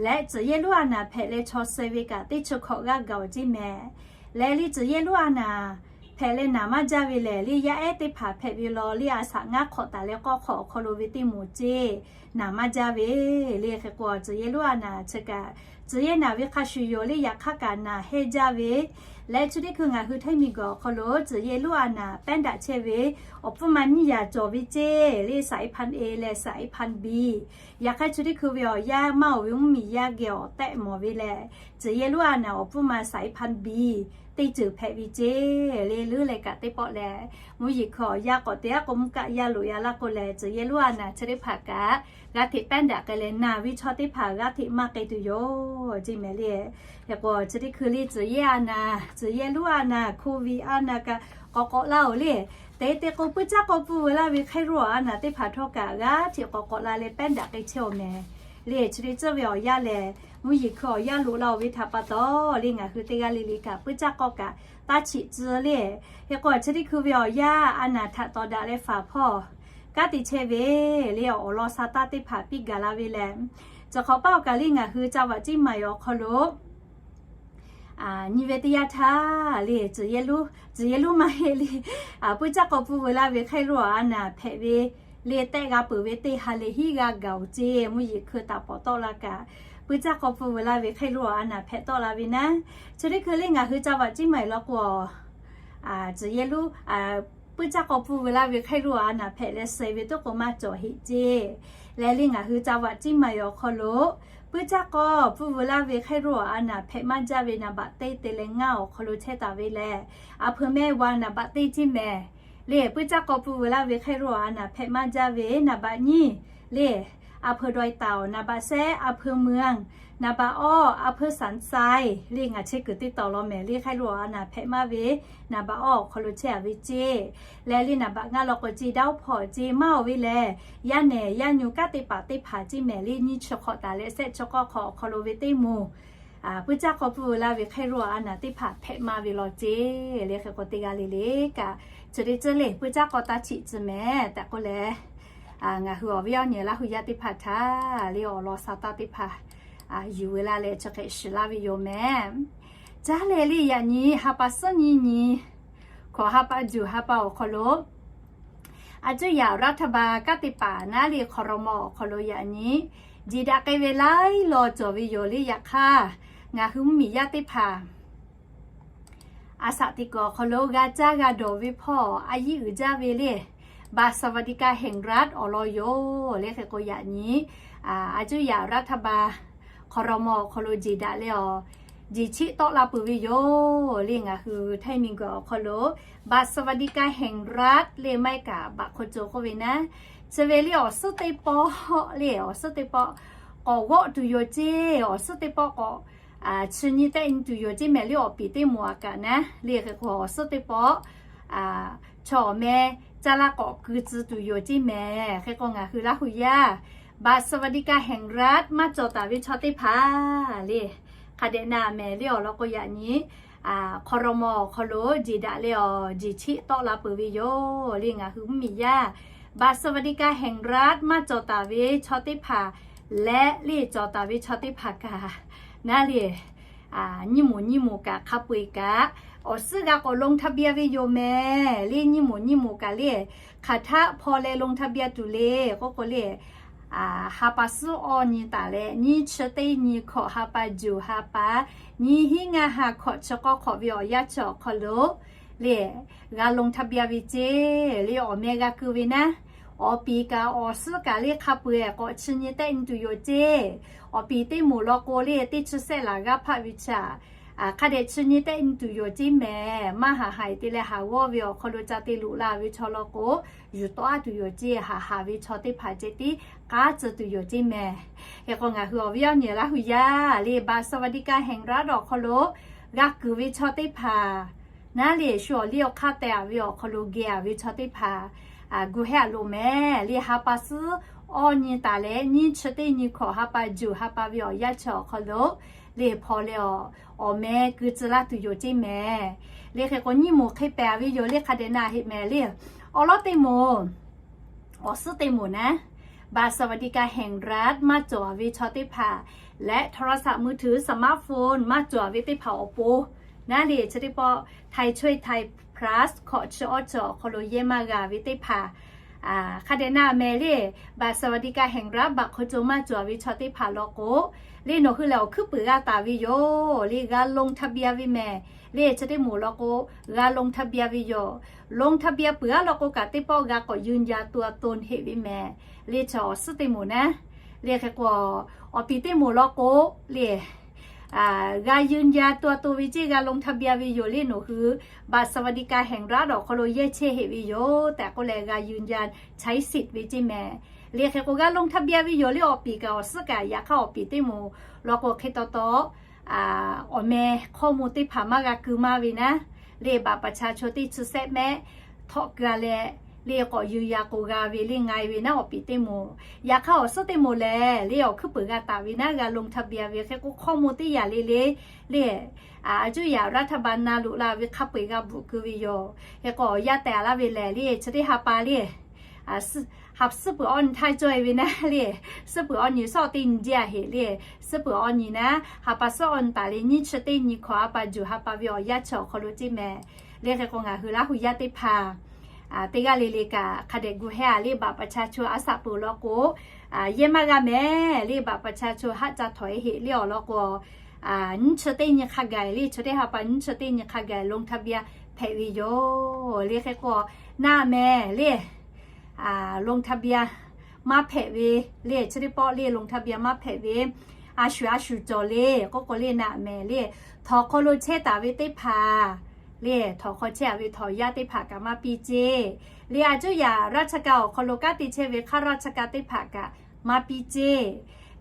Leh tcuhˍ yehˇ lonˉ a naˍ hpehꞈ leh chaw suh ve kaꞈ teˇ chi hkawꞈ g'aˇ gaˬ-oˬ ceˇ mehˍ. Leh le tcuhˍ yehˇ lonˉ a naˍ hpehꞈ leh naˍ maˇ jaˇ ve lehˬ, le yaˇ ehˉ teˇ hpaˍ hpehꞈ ve law le a shaꞈ ngaˇ hk'awꞈ taˍ leh k'awˇ hk'awꞈ awˬ hk'aw lo ve teˇ moˍ ceˇ naˍ maˇ jaˇ ve le. Hk'e k'o, tcuhˍ yehˇ lonˉ a naˍ chi kaꞈ tcuhˍ yehˇ naˍ ve hk'a shuˍ yoˬ le. Yaꞈ hk'aˇ kaꞈ naˍ hehnˇ jaˇ ve leh chi teˇ hkui ngaˬ hui htaiˇ miˬguiˬ awˬ hk'aw lo tcuhˍ yehˇ lonˉ a naˍ pehˉ daꞈ chehˇ ve awˬ pfuhˇ ma nyiˇ yaꞈ cawˬ ve ceˇ le สายพันธุ์ A และ สายพันธุ์ B. Yaꞈ hk'aˇ chi teˇ hkui ve awˬ yanˇ maˇ oˬ ve mvuhˇmiˬ yaˇ geh awˬ tehˆ mawˬ ve lehˬ, tcuhˍ yehˇ lonˉ a naˍ awˬ pfuhˇ ma สายพันธุ์ B teˇ ceuˬ hpehꞈ ve ceˇ le. Leuˉ leh kaꞈ teˇ pawˆ lehˬ, mvuhˇ yeˬ hkui awˬ yanˇ k'awꞈ te aˉ k'o mvuhˇ kaˆ yaˇ loꞈ yaˇ laˇ k'o lehˬ, tcuhˍ yehˇ lonˉ a naˍ chi teˇ hpaˍ kaꞈ g'a hteꞈ pehˉ daꞈ k'ai leh naˍ ve chaw teˇ hpaˍ g'a hteꞈ maˇ k'ai tuˬ yoˬ ceˇ mehˍ le. Hk'e k'o, chi teˇ hkui le tcuhˍ yehˇ a naˍ, tcuhˍ yehˇ lonˉ a naˍ, โควิด a naˍ kaꞈ k'awꞈ k'awꞈ laˇ-oˬ le. Te te k'o, puiˇ caˇ k'aw pfuhˇ veu laˇ ve hk'e roˇ a naˍ teˇ hpaˍ htawˇ kaꞈ g'a hteꞈ k'awꞈ k'awꞈ la leh pehˉ daꞈ k'ai chehˇ-oˬ mehˍ le. Chi teˇ ceuˬ ve awˬ yanˇ lehˬ, mvuhˇ yeˬ hkui awˬ yanˇ loꞈ la-oˬ ve htaꞈ pa taw le ngaˬ hui teˇ g'aˇ le le kaꞈ puiˇ caˇ k'aw kaꞈ taˇ chiꞈ tcuh le. Hk'e k'o, chi teˇ hkui ve awˬ yanˇ a naˍ htaꞈ tawˍ daꞈ leh faˍ hpawˇ kanˉ te chehˇ ve le awˬ lawn sha taˇ teˇ hpaˍ piˇ gaˬ la ve lehˬ, chi hk'awꞈ paˉ awˬ kaꞈ le ngaˬ hui ca vaꞈ ciˉ maiˬ awˬ hk'aw lo nyi ve teˇ yanˇ htaˇ le, tcuhˍ yehˇ lonˉ maˇ heˆ le, puiˇ caˇ k'aw pfuhˇ veu laˇ ve hk'e roˇ a naˍ hpehꞈ ve le tehˆ g'a peuˬ ve teˇ ha leh hiˉ g'a gaˬ-oˬ ceˇ. Mvuhˇ yeˬ hkui taˍ pawˍ tawˆ la kaꞈ, puiˇ caˇ k'aw pfuhˇ veu laˇ ve hk'e roˇ a naˍ hpehꞈ tawˆ la ve naˉ, chi teˇ hkui le ngaˬ hui ca vaꞈ ciˉ maiˬ law k'o, tcuhˍ yehˇ lonˉ puiˇ caˇ k'aw pfuhˇ veu laˇ ve hk'e roˇ a naˍ hpehꞈ leh suh ve tuˉ k'o maˇ cawˬ heˆ ceˇ. Leh le ngaˬ hui ca vaꞈ ciˉ maiˬ awˬ hk'aw lo puiˇ caˇ k'aw pfuhˇ veu laˇ ve hk'e roˇ a naˍ hpehꞈ maˇ jaˇ ve naˍ baꞈ teˇ te leh ngaˇ awˬ hk'aw lo chehˇ taˍ ve lehˬ, a hpeu mehˆ wa naˍ baꞈ teˇ ciˉ mehˍ le puiˇ caˇ k'aw pfuhˇ veu laˇ ve hk'e roˇ a naˍ hpehꞈ maˇ jaˇ ve naˍ baꞈ nyiˇ le a hpeu dawˇ taˍ-oˬ, naˍ baꞈ shehˆ a hpeu meuˇ, naˍ baꞈ awˇ a hpeu sanˍ sai le ngaˬ chehˇ kuiˬ teˇ tawˍ law mehˍ le hk'e roˇ a naˍ hpehꞈ maˇ ve naˍ baꞈ awˇ awˬ hk'aw lo chehˇ a ve ceˇ. Leh le naˍ baꞈ ngaˇ law k'o ceˇ daˇ oˇ hpawˇ ceˇ maˇ oˬ ve lehˬ, yaˇ nehˬ yaˇ nyu kanˉ teˇ hpaˍ teˇ hpaˍ ciˉ mehˍ le nyiˇ chi hk'awꞈ taˍ leh sehˆ chi k'awˇ hk'awꞈ awˬ hk'aw lo ve teˇ moˍ puiˇ caˇ k'aw pfuhˇ veu laˇ ve hk'e roˇ a naˍ teˇ hpaˍ hpehꞈ maˇ ve law ceˇ. Le hk'e k'o teˇ g'aˇ le le kaꞈ chi teˇ ceuˬ le puiˇ caˇ k'aw taˇ chiꞈ tcuh mehˍ tehꞈ k'oˆ leh, ngaˬ hui awˬ viˉ awˬ nyi Laˇ hu yaˇ teˇ hpaˍ htaꞈ le awˬ lawn sha taˇ teˇ hpaˍ yuˬ veu laˇ leh chi hk'e shiˍ laˇ ve yoˬ mehˍ. Caˇ leh le yaꞈ nyi ha pa suhˉ nyi nyi hkawꞈ ha pa juˬ ha pa awˬ hk'aw lo a cuˇ yaꞈ รัฐบาล kanˉ te paˍ naˉ le ครม. awˬ hk'aw lo yaꞈ nyi jeˬ daꞈ k'ai ve laiˉ law cawˬ ve yoˬ le. Yaꞈ hk'aˇ ngaˬ hui mvuhˇmiˬ yaˇ teˇ hpaˍ a shaꞈ teꞈ kuiˬ awˬ hk'aw lo g'a caˇ g'a dawˬ ve hpawˇ a yiˇ uiˍ jaˇ ve le บัตรสวัสดิการแห่งรัฐ awˬ lawn yoˬ le. Hk'e k'o yaꞈ nyi a cuˇ yaꞈ รัฐบาล ครม. awˬ hk'aw lo jeˬ daꞈ leh awˬ jeˬ chiˆ tawˆ la peuˬ ve yoˬ le. Ngaˬ hui ไทย miˬguiˬ awˬ hk'aw lo บัตรสวัสดิการแห่งรัฐ le maˇ heˆ kaꞈ บัตรคนจน k'oˆ ve naˉ, chi ve le awˬ suhˉ teˇ pawˆ le awˬ suhˉ teˇ pawˆ k'awꞈ g'awˆ tuˬ yoˬ ceˇ. Awˬ suhˉ teˇ pawˆ k'awꞈ chi nyi tehˆ nyi tuˬ yoˬ ceˇ mehˍ le. Awˬ piˍ teˇ moˍ aꞈ kaꞈ naˉ le hk'e k'o awˬ suhˉ teˇ pawˆ chaw awˬ meh caˇ laˇ k'awꞈ keu tcuh tuˬ yoˬ ceˇ mehˍ. Hk'e k'o ngaˬ hui Laˇ huˍ yaˇ บัตรสวัสดิการแห่งรัฐ maˇ cawˬ taˍ ve chaw teˇ hpaˍ le hk'a dehꞈ na mehˍ le awˬ lawn k'o yaꞈ nyi hk'aw raw mawˬ awˬ hk'aw lo jeˬ daꞈ leh awˬ jeˬ cheˆ tawˆ la peuˬ ve yoˬ le. Ngaˬ hui mvuhˇmiˬ yaˇ บัตรสวัสดิการแห่งรัฐ maˇ cawˬ taˍ ve chaw teˇ hpaˍ leh le cawˬ taˍ ve chaw teˇ hpaˍ kaꞈ naˉ le nyiˇ moˍ nyiˇ moˍ kaꞈ hk'a peu-eˬ kaꞈ awˬ suhˉ g'a k'awꞈ ลงทะเบียน ve yoˬ mehˍ le. Nyiˇ moˍ nyiˇ moˍ kaꞈ le hk'aˬ htaˆ hpaw leh ลงทะเบียน tuˬ le k'oˆ k'o le ha pa suhˉ awˇ nyi taˍ leh nyiˇ chi teˇ nyi hkawꞈ ha pa juˬ ha pa nyiˇ hinˉ ngaˇ ha hkawꞈ chi k'awˇ hk'awꞈ ve awˬ yanˇ chi awˬ hk'aw lo le g'a ลงทะเบียน ve ceˇ le. Awˬ meh g'a keu ve naˉ awˬ piˍ kaꞈ awˬ suhˉ kaꞈ le hk'a peu-eˬ k'awꞈ chi nyi tehˆ nyi tuˬ yoˬ ceˇ. Awˬ piˍ teˇ moˍ law k'o le teˇ chi sehˆ laˬ g'aˇ hpaˆ ve chaw hk'a dehꞈ chi nyi tehˆ nyi tuˬ yoˬ ceˇ mehˍ. Maˇ haˍ haˍ te leh haˍ g'awˇ ve awˬ hk'aw lo ca te loꞈ la ve chaw law k'o yuˬ tawˆ a tuˬ yoˬ ceˇ. Haˍ haˍ ve chaw teˇ hpaˍ ceh tiˉ k'aˉ tcuh tuˬ yoˬ ceˇ mehˍ. Hk'e k'o ngaˬ hui awˬ viˉ awˬ nyi Laˇ huˍ yaˇ le บัตรสวัสดิการแห่งรัฐ awˬ hk'aw lo g'a kuiˬ ve chaw teˇ hpaˍ naˉ le shu awˬ liˇ awˬ hk'aˇ teh a ve awˬ hk'aw lo geh a ve chaw teˇ hpaˍ gu hehˉ a loˍ mehˍ le ha pa suhˉ awˇ nyi taˍ leh nyiˇ chi teˇ nyi hkawꞈ ha pa juˬ ha pa ve awˬ yanˇ chi awˬ hk'aw lo le hpaw leh awˬ meh keu tcuh laˇ tuˬ yoˬ ceˇ mehˍ. Le hk'e k'o nyiˇ moˍ hk'e pehˬ a ve yoˬ le hk'a dehꞈ na heˆ mehˍ le. Awˬ lawˉ teˇ moˍ awˬ suhˉ teˇ moˍ naˉ บัตรสวัสดิการแห่งรัฐ maˇ cawˬ a ve chaw teˇ hpaˍ leh โทรศัพท์มือถือ สมาร์ทโฟน maˇ cawˬ a ve teˇ hpaˍ awˬ pon naˉ le chi teˇ pawˆ ไทยช่วยไทย plus hkawꞈ chi awˇ chi awˬ hk'aw lo yehˇ maˇ g'a ve teˇ hpaˍ hk'a dehꞈ na mehˍ le บัตรสวัสดิการแห่งรัฐ บัตรคนจน maˇ cawˬ a ve chaw teˇ hpaˍ law k'o le nawˬ hui lehˬ awˬ hkuiˉ puiˍ g'a taˍ ve yoˬ le. G'a ลงทะเบียน ve mehˍ le chi teˇ moˍ law k'o g'a ลงทะเบียน ve yoˬ. ลงทะเบียน peuˬ aˉ law k'o kaꞈ teˇ pawˆ g'a k'awꞈ ยืนยันตัวตน heˆ ve mehˍ le chi awˬ suhˉ teˇ moˍ naˉ le hk'e k'o awˬ piˍ teˇ moˍ law k'o le g'a ยืนยันตัวตน ve ceˇ g'a ลงทะเบียน ve yoˬ le. Nawˬ hui บัตรสวัสดิการแห่งรัฐ awˬ hk'aw lo yehˇ chehˇ heˆ ve yoˬ tehꞈ k'oˆ leh g'a ยืนยัน ใช้สิทธิ์ ve ceˇ mehˍ le hk'e k'o g'a ลงทะเบียน ve yoˬ le. Awˬ piˍ kaꞈ awˬ suhˉ kaꞈ yaꞈ hk'aˇ awˬ piˍ teˇ moˍ law k'o hk'e taw taw awˬ meh ข้อมูล teˇ hpaˍ maˇ g'a keu maˇ ve naˉ le บัตรประชาชน teˇ chi sehˆ mehˆ htawꞈ keu a leh le k'awꞈ ยืนยัน k'o g'a ve le nga e ve naˉ awˬ piˍ teˇ moˍ. Yaꞈ hk'aˇ awˬ suhˉ teˇ moˍ lehˬ le awˬ hkuiˉ puiˍ g'a taˍ ve naˉ g'a ลงทะเบียน ve hk'e k'o ข้อมูล teˇ yaꞈ le le le a cuˇ yaꞈ รัฐบาล na loꞈ la ve hk'a peu-eˬ g'a bvuhꞈ keu ve yoˬ. Hk'e k'o yaˇ tehˬ laˇ ve lehˬ le chi teˇ ha pa le ha suhˉ peuˬ awˇ nyi htaˇ cawˇ e ve naˉ le suhˉ peuˬ awˇ nyi suhˉ awˬ teˇ nyi jaˇ heˆ le suhˉ peuˬ awˇ nyi naˉ ha pa suhˉ awˇ nyi taˍ le nyiˇ chi teˇ nyi hkawꞈ ha pa juˬ ha pa ve awˬ yanˇ chi awˬ hk'aw lo ceˇ mehˍ le hk'e k'o ngaˬ hui Laˇ huˍ yaˇ teˇ hpaˍ teˇ g'aˇ le le kaꞈ hk'a dehꞈ gu hehˉ a le บัตรประชาชน a saꞈ peuˬ law k'o yehˇ maˇ g'a mehˍ le บัตรประชาชน haˆ ca htawꞈ e heˆ le awˬ lawn k'o nyiˇ chi teˇ nyi hk'a gaˬ le chi teˇ ha pa nyiˇ chi teˇ nyi hk'a gaˬ ลงทะเบียน hpehꞈ ve yoˬ le hk'e k'o naˉ mehˍ le ลงทะเบียน maˇ hpehꞈ ve le chi teˇ pawˆ le ลงทะเบียน maˇ hpehꞈ ve a shuˍ a shuˍ cawˬ le k'oˆ k'o le naˉ mehˍ le htawnˍ hk'aw lo chehˇ taˍ ve teˇ hpaˍ le htawnˍ hk'aw chehˇ a ve htawnˍ yaˇ teˇ hpaˍ kaꞈ maˇ piˇ ceˇ le a cuˇ yaꞈ ราชการ awˬ hk'aw lo kanˉ te chehˇ ve ข้าราชการ teˇ hpaˍ kaꞈ maˇ piˇ ceˇ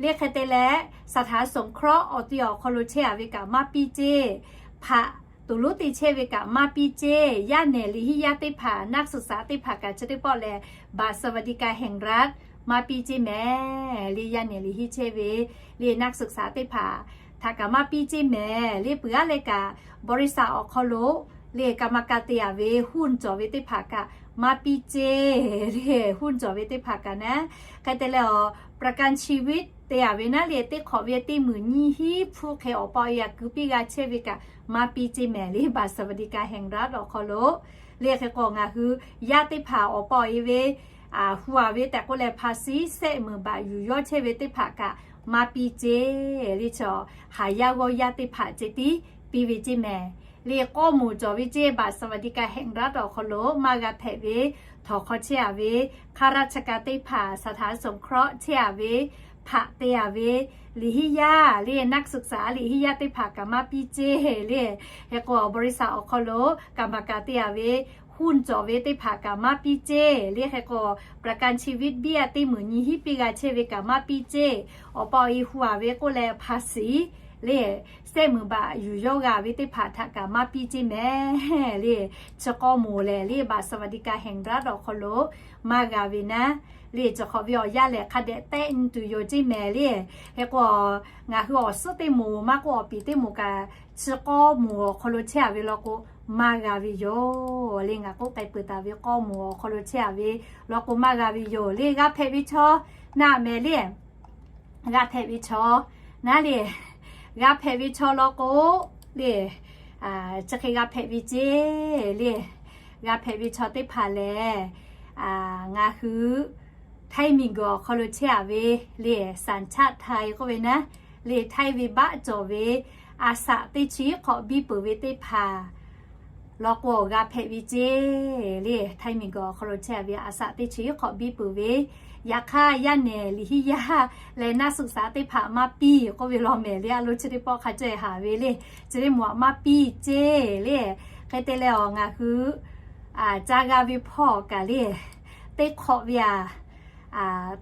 le hk'e te leh สถานสงเคราะห์ awˬ ti awˬ hk'aw lo chehˇ a ve kaꞈ maˇ piˇ ceˇ. Hpaꞈ tuˬ lonˉ te chehˇ ve kaꞈ maˇ piˇ ceˇ. Yaˇ nehˬ liꞈ hiˆ yaˇ teˇ hpaˍ นักศึกษา teˇ hpaˍ kaꞈ chi teˇ pawˆ lehˬ บัตรสวัสดิการแห่งรัฐ maˇ piˇ ceˇ mehˍ le yaˇ nehˬ liꞈ hiˆ chehˇ ve le นักศึกษา teˇ hpaˍ htaꞈ kaꞈ maˇ piˇ ceˇ mehˍ le peuˬ aˉ leh kaꞈ บริษัท awˬ hk'aw lo le กรรมการ te a ve หุ้น cawˬ ve teˇ hpaˍ kaꞈ maˇ piˇ ceˇ le หุ้น cawˬ ve teˇ hpaˍ kaꞈ naˉ hk'e te leh awˬ ประกันชีวิต te a ve naˉ le teˇ hk'awꞈ ve teˇ meunˍ nyiˇ hinˉ hpfuhˇ hk'e awˬ pa awˬ e a keu piˇ g'a chehˇ ve kaꞈ maˇ piˇ ceˇ mehˍ le บัตรสวัสดิการแห่งรัฐ awˬ hk'aw lo le hk'e k'o ngaˬ hui yaˇ teˇ hpaˍ awˬ pa awˬ e ve hu a ve tehꞈ k'oˆ leh ภาษี sehˆ meunˍ baꞈ yuˬ yawˇ chehˇ ve teˇ hpaˍ kaꞈ maˇ piˇ ceˇ le chi haˍ yaˇ g'awˇ yaˇ teˇ hpaˍ ceh tiˉ piˇ ve ceˇ mehˍ le k'awˇ moˍ cawˬ ve ceˇ บัตรสวัสดิการแห่งรัฐ awˬ hk'aw lo maˇ g'a hpehꞈ ve htawnˍ hk'aw chehˇ a ve ข้าราชการ teˇ hpaˍ สถานสงเคราะห์ chehˇ a ve hpaꞈ te a ve liꞈ hiˆ yaˇ le นักศึกษา liꞈ hiˆ yaˇ teˇ hpaˍ kaꞈ maˇ piˇ ceˇ le hk'e k'o บริษัท awˬ hk'aw lo กรรมการ te a ve หุ้น cawˬ ve teˇ hpaˍ kaꞈ maˇ piˇ ceˇ le hk'e k'o ประกันชีวิต เบี้ย teˇ meunˍ nyiˇ hinˉ piˇ g'a chehˇ ve kaꞈ maˇ piˇ ceˇ. Awˬ pa awˬ e hu a ve k'oˆ leh ภาษี le, แสนหมื่นบาท yuˬ yawˇ g'a ve teˇ hpaˍ htaꞈ kaꞈ maˇ piˇ ceˇ mehˍ le. Chi k'aw moˍ lehˬ le บัตรสวัสดิการแห่งรัฐ awˬ hk'aw lo maˇ g'a ve naˉ le. Chi hk'awꞈ ve awˬ yanˇ lehˬ hk'a dehꞈ tehˆ nyi tuˬ yoˬ ceˇ mehˍ le. Hk'e k'o, ngaˬ hui awˬ suhˉ teˇ moˍ maˇ k'oˆ awˬ piˍ teˇ moˍ kaꞈ chi k'aw moˍ awˬ hk'aw lo chehˇ a ve law k'o, maˇ g'a ve yoˬ le. Ngaˬ k'oˆ k'ai peuˬ taˍ ve k'aw moˍ awˬ hk'aw lo chehˇ a ve law k'o, maˇ g'a ve yoˬ le. G'a hpehꞈ ve chaw naˆ mehˍ le. G'a hpehꞈ ve chaw naˉ le, g'a hpehꞈ ve chaw law k'o le, chi hk'e g'a hpehꞈ ve ceˇ le. G'a hpehꞈ ve chaw teˇ hpaˍ lehˬ, ngaˬ hui ไทย miˬguiˬ awˬ hk'aw lo chehˇ a ve le, สัญชาติไทย k'oˆ ve naˉ le, Htaiˇ ve baˆ cawˬ ve a saꞈ teˇ chi hk'awꞈ biˇ peuˬ ve teˇ hpaˍ law k'o g'a hpehꞈ ve ceˇ le. Htaiˇ miˬguiˬ awˬ hk'aw lo chehˇ a ve a saꞈ teˇ chi hk'awꞈ biˇ peuˬ ve, yaꞈ hk'aˇ yaˇ nehˬ liꞈ hiˉ yaˇ leh naˆ suhˍ saˍ teˇ hpaˍ maˇ piˇ k'oˆ ve law mehˍ le. A lo chi teˇ pawˆ hk'a caweh haˍ ve le, chi teˇ moˍ aꞈ maˇ piˇ ceˇ le. Hk'e te leh awˬ ngaˬ hui ca g'a ve hpawˇ kaꞈ le, teˇ hk'awꞈ ve aꞈ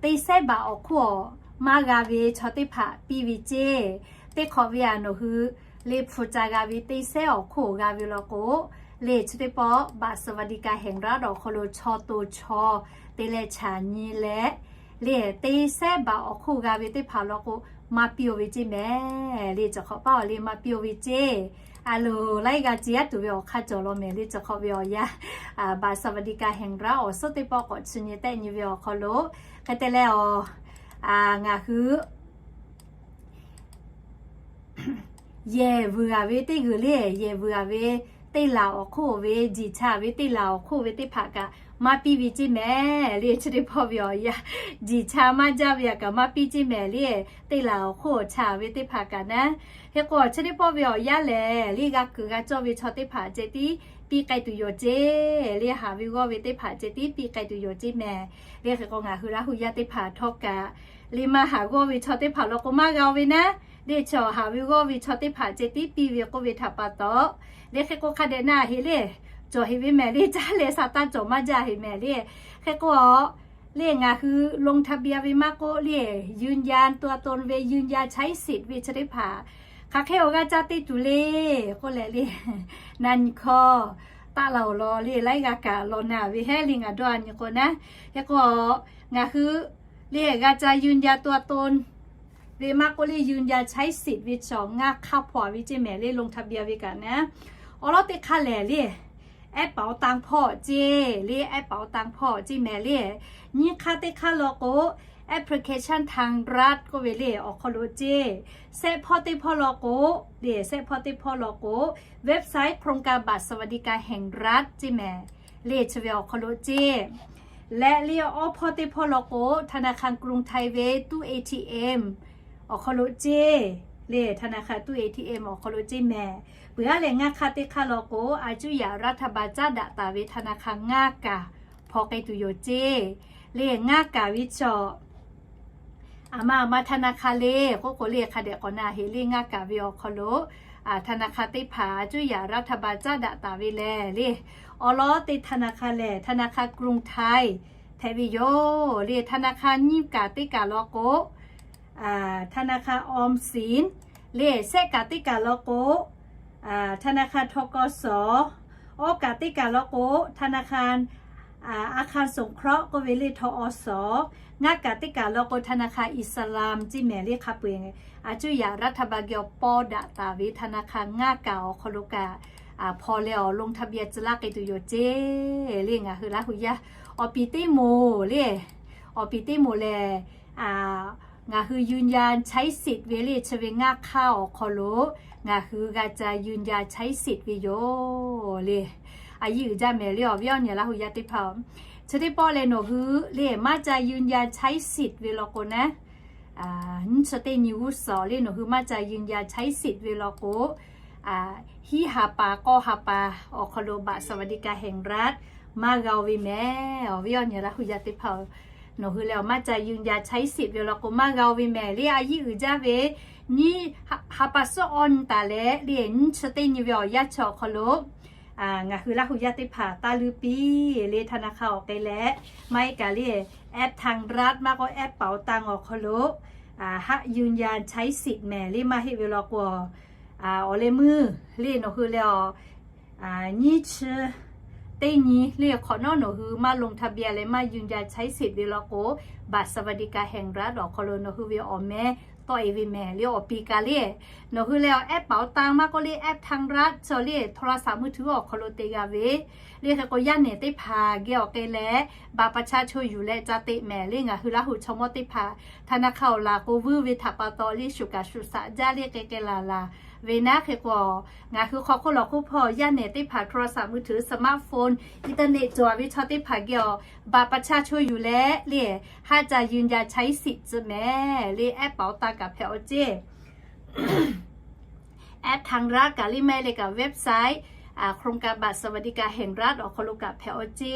teˇ sehˉ baꞈ awˬ hk'oˆ maˇ g'a ve chaw teˇ hpaˍ piˇ ve ceˇ. Teˇ hk'awꞈ ve aꞈ nawˬ hui le hpu ca g'a ve teˇ sehˉ awˬ hk'oˆ g'a ve law k'o, le chi teˇ pawˆ บัตรสวัสดิการแห่งรัฐ awˬ hk'aw lo chaw to chaw te leh chaꞈ nyi leh le, teˇ sehˉ baꞈ awˬ hk'oˆ g'a ve teˇ hpaˍ law k'o, maˇ piˇ oˇ ve ceˇ mehˍ le. Chi hk'awꞈ paˉ awˬ le maˇ piˇ oˇ ve ceˇ. A loˍ laiˉ g'a ce aˉ tuˬ ve awˬ hk'aˇ cawˬ law mehˍ le. Chi hk'awꞈ ve awˬ yanˇ บัตรสวัสดิการแห่งรัฐ awˬ suhˉ teˇ pawˆ k'awꞈ chi nyi tehˆ nyi ve awˬ hk'aw lo, hk'e te leh awˬ ngaˬ hui yehˬ vuiˬ a ve teˇ g'uiˬ le, yehˬ vuiˬ a ve teˇ laˬ awˬ hk'oˆ ve, jiˬ cha ve teˇ laˬ awˬ hk'oˆ ve teˇ hpaˍ kaꞈ maˇ piˇ ve ceˇ mehˍ le. Chi teˇ pawˆ ve awˬ yanˇ jiˬ cha maˇ jaˇ ve aꞈ kaꞈ maˇ piˇ ceˇ mehˍ le. Teˇ laˬ awˬ hk'oˆ cha ve teˇ hpaˍ kaꞈ naˉ. Hk'e k'o chi teˇ pawˆ ve awˬ yanˇ lehˬ le, g'a kuiˬ g'a cawˇ ve chaw teˇ hpaˍ ceh tiˉ piˇ k'ai tuˬ yoˬ ceˇ le. Haˍ ve g'awˇ ve teˇ hpaˍ ceh tiˉ piˇ k'ai tuˬ yoˬ ceˇ mehˍ le. Hk'e k'o ngaˬ hui Laˇ hu yaˇ teˇ hpaˍ htawˇ kaꞈ le, maˇ haˍ g'awˇ ve chaw teˇ hpaˍ law k'o maˇ g'a oˇ ve naˉ le. Chi awˬ haˍ ve g'awˇ ve chaw teˇ hpaˍ ceh tiˉ piˇ ve k'oˆ ve htaꞈ pa taw le, hk'e k'o hk'a dehꞈ na heˆ le. Cawˬ heˆ ve mehˍ le. Caˇ leh sa taˇ cawˬ maˇ jaˇ heˆ mehˍ le. Hk'e k'o le ngaˬ hui ลงทะเบียน ve maˇ k'oˆ le, ยืนยันตัวตน ve, ยืนยันใช้สิทธิ์ ve chi teˇ hpaˍ hk'aˬ hk'e awˬ g'aˇ caˇ te tuˬ le k'oˆ leh le, na nyi hkawˇ taˆ la awˬ lawn le, laiˉ g'a kaꞈ law na ve heˉ le ngaˬ dawˇ a nyi k'o naˉ. Hk'e k'o ngaˬ hui le g'a ca ยืนยันตัวตน ve maˇ k'oˆ le, ยืนยันใช้สิทธิ์ ve chaw ngaˇ hk'aˇ hpaw ve ceˇ mehˍ le. ลงทะเบียน ve kaꞈ naˉ, awˬ lawn teˇ hk'aˇ lehˬ le, ehˉ paoˍ tanˇ hpawˇ ceˇ le, ehˉ paoˍ tanˇ hpawˇ ceˇ mehˍ le. Nyiˇ hk'aˇ teˇ hk'aˇ law k'o, application ทางรัฐ k'oˆ ve le awˬ hk'aw lo ceˇ. Sehˆ hpawˇ teˇ hpawˇ law k'o le, sehˆ hpawˇ teˇ hpawˇ law k'o, website โครงการบัตรสวัสดิการแห่งรัฐ ceˇ mehˍ le, chi ve awˬ hk'aw lo ceˇ. Leh le awˇ hpawˇ teˇ hpawˇ law k'o, ธนาคารกรุงไทย ve ตู้ เอทีเอ็ม awˬ hk'aw lo ceˇ le, ธนาคาร ตู้ เอทีเอ็ม awˬ hk'aw lo ceˇ mehˍ. Peuˬ aˉ lehˬ ngaˇ hk'aˇ teˇ hk'aˇ law k'o, อายุหย่ารัฐบาล caˉ daꞈ taˍ ve ธนาคาร ngaˇ kaˍ hpaw k'ai tuˬ yoˬ ceˇ le. Ngaˇ kaˍ ve chaw aˬ ma aˬ ma ธนาคาร le k'oˆ k'o le hk'a dehꞈ k'awꞈ na heˆ le. Ngaˇ kaˍ ve awˬ hk'aw lo ธนาคาร teˇ hpaˍ อายุหย่ารัฐบาล caˉ daꞈ taˍ ve lehˬ le, awˬ lawn teˇ ธนาคาร lehˬ ธนาคารกรุงไทย hpehꞈ ve yoˬ le. ธนาคาร nyiˇ kaˍ teˇ kaˍ law k'o, ธนาคาร ออมสิน le. Sehˆ kaˍ teˇ kaˍ law k'o, ธนาคาร ทกส. Awˇ kaˍ teˇ kaˍ law k'o, ธนาคาร อาคารสงเคราะห์ k'oˆ ve le ทอส. Ngaˇ kaˍ teˇ kaˍ law k'o, ธนาคาร อิสลาม ceˇ mehˍ le. Hk'a peu-eˬ อายุหย่ารัฐบาล geh awˬ paw daꞈ taˍ ve ธนาคาร ngaˇ kaˍ awˬ hk'aw lo kaꞈ hpaw leh awˬ ลงทะเบียน tcuh laˇ k'ai tuˬ yoˬ ceˇ le. Ngaˬ hui Laˇ hu yaˇ awˬ piˍ teˇ moˍ le, awˬ piˍ teˇ moˍ lehˬ, ngaˬ hui ยืนยันใช้สิทธิ์ ve le, chi ve ngaˇ hk'aˇ awˬ hk'aw lo ngaˬ hui g'a ca ยืนยันใช้สิทธิ์ ve yoˬ le. A yiˉ uiˍ jaˇ mehˍ le awˬ viˉ awˬ nyi Laˇ hu yaˇ teˇ hpaˍ-oˬ. Chi teˇ pawˆ lehˬ nawˬ hui le maˇ ca ยืนยันใช้สิทธิ์ ve law k'o naˉ, nyiˇ chi teˇ nyi g'uˇ suhˍ le nawˬ hui maˇ ca ยืนยันใช้สิทธิ์ ve law k'o, hiˆ ha pa k'awˇ ha pa awˬ hk'aw lo บัตรสวัสดิการแห่งรัฐ maˇ g'a oˇ ve mehˍ. Awˬ viˉ awˬ nyi Laˇ hu yaˇ teˇ hpaˍ-oˬ, nawˬ hui lehˬ maˇ ca ยืนยันใช้สิทธิ์ ve law k'o maˇ g'a oˇ ve mehˍ le. A yiˉ uiˍ jaˇ ve nyiˇ ha pa suhˉ awˇ nyi taˍ leh le nyiˇ chi teˇ nyi ve awˬ yanˇ chi awˬ hk'aw lo ngaˬ hui Laˇ hu yaˇ teˇ hpaˍ taˇ luˇ piˇ le ธนาคาร awˬ k'e leh, maˇ heˆ kaꞈ le แอป ไทยรัฐ maˇ k'o แอปเป๋าตัง awˬ hk'aw lo haˆ ยืนยันใช้สิทธิ์ mehˍ le maˇ heˆ ve law k'o, awˬ leh meuˇ le nawˬ hui leh a, nyiˇ chi teˇ nyi le hk'awꞈ nawˉ nawˬ hui maˇ ลงทะเบียน leh maˇ ยืนยันใช้สิทธิ์ ve law k'o, บัตรสวัสดิการแห่งรัฐ awˬ hk'aw lo nawˬ hui ve awˬ meh tawˆ e ve mehˍ le awˬ pi kaꞈ le. Nawˬ hui leh a แอปเป๋าตัง maˇ k'oˆ le แอปทางรัฐ chaw le โทรศัพท์มือถือ awˬ hk'aw lo te g'a ve le. Hk'e k'o yaˇ nehˬ teˇ hpaˍ geh awˬ k'ai leh บัตรประชาชน yuˬ leh ca teꞈ mehˍ le. Ngaˬ hui Laˇ huˍ chaw mawˇ teˇ hpaˍ ธนาคาร awˬ laˬ k'o vuiˇ ve htaꞈ pa taw le shuˍ kaꞈ shuˍ shaꞈ jaˇ le k'ai k'ai laˬ laˬ ve naˉ. Hk'e k'o ngaˬ hui hk'aw hk'oˆ lawˬ hk'oˆ hpawˇ yaˇ nehˬ teˇ hpaˍ โทรศัพท์มือถือ สมาร์ทโฟน อินเทอร์เน็ต cawˬ ve chaw teˇ hpaˍ geh awˬ บัตรประชาชน yuˬ leh le haˆ ca ยืนยันใช้สิทธิ์ tcuh mehˍ le แอปเป๋าตัง kaꞈ hpehꞈ awˬ ceˇ แอปทางรัฐ kaꞈ le maˇ heˆ le kaꞈ website โครงการบัตรสวัสดิการแห่งรัฐ awˬ hk'aw lo kaꞈ hpehꞈ awˬ ceˇ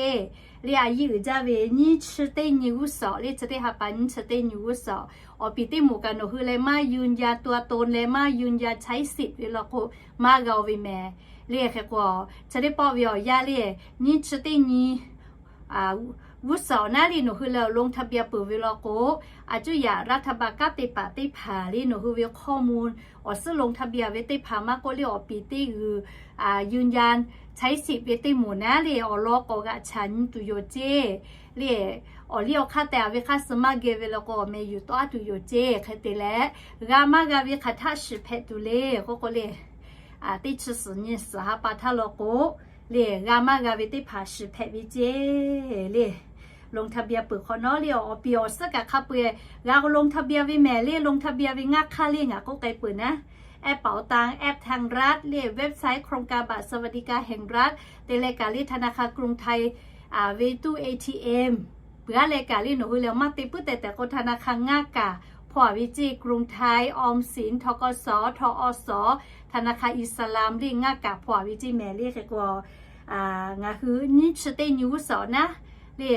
le. A yiˇ uiˍ jaˇ ve nyiˇ chi teˇ nyi g'uˇ suhˍ le chi teˇ ha pa nyiˇ chi teˇ nyi g'uˇ suhˍ awˬ piˍ teˇ moˍ kaꞈ nawˬ hui leh maˇ ยืนยันตัวตน leh maˇ ยืนยันใช้สิทธิ์ ve law k'o maˇ g'a ve mehˍ le. Hk'e k'o chi teˇ pawˆ ve awˬ yanˇ le nyiˇ chi teˇ nyi g'uˇ suhˍ naˉ le nawˬ hui leh awˬ ลงทะเบียน peuˬ ve law k'o, a cuˇ yaꞈ รัฐบาล kanˉ te paˍ teˇ hpaˍ le nawˬ hui ve ข้อมูล awˬ suhˉ ลงทะเบียน ve teˇ hpaˍ maˇ k'oˆ le awˬ piˍ teˇ g'uiˬ ยืนยันใช้สิทธิ์ ve teˇ moˍ naˉ le awˬ lawn k'awꞈ g'aꞈ chaꞈ nyi tuˬ yoˬ ceˇ le. Awˬ liˇ awˬ hk'aˇ tehꞈ a ve hk'aˇ suh maˇ geh ve law k'o awˬ meh yuˬ tawˆ a tuˬ yoˬ ceˇ. Hk'e te leh g'a maˇ g'a ve hk'aˬ htaˆ shiˍ hpehꞈ tuˬ le k'oˆ k'o le, teˇ chi suhˍ nyi suhˍ ha pa htaˇ law k'o le g'a maˇ g'a ve teˇ hpaˍ shiˍ hpehꞈ ve ceˇ le. ลงทะเบียน peuˬ hk'awꞈ nawˉ le awˬ piˍ awˬ suhˉ kaꞈ hk'a peu-eˬ g'a k'o ลงทะเบียน ve mehˍ le. ลงทะเบียน ve ngaˇ hk'aˇ le ngaˬ k'oˆ k'ai peuˬ naˉ แอปเป๋าตัง แอปทางรัฐ le website โครงการบัตรสวัสดิการแห่งรัฐ te leh kaꞈ le ธนาคารกรุงไทย ve ตู้ เอทีเอ็ม peuˬ aˉ leh kaꞈ le nawˬ hui leh maˇ te puiˉ tehˬ tehˬ k'o ธนาคาร ngaˇ kaˍ hpaw a ve ceˇ กรุงไทย ออมสิน ทกส ทอส ธนาคารอิสลาม le ngaˇ kaˍ hpaw a ve ceˇ mehˍ le. Hk'e k'o ngaˬ hui nyiˇ chi teˇ nyi g'uˇ suhˍ naˉ le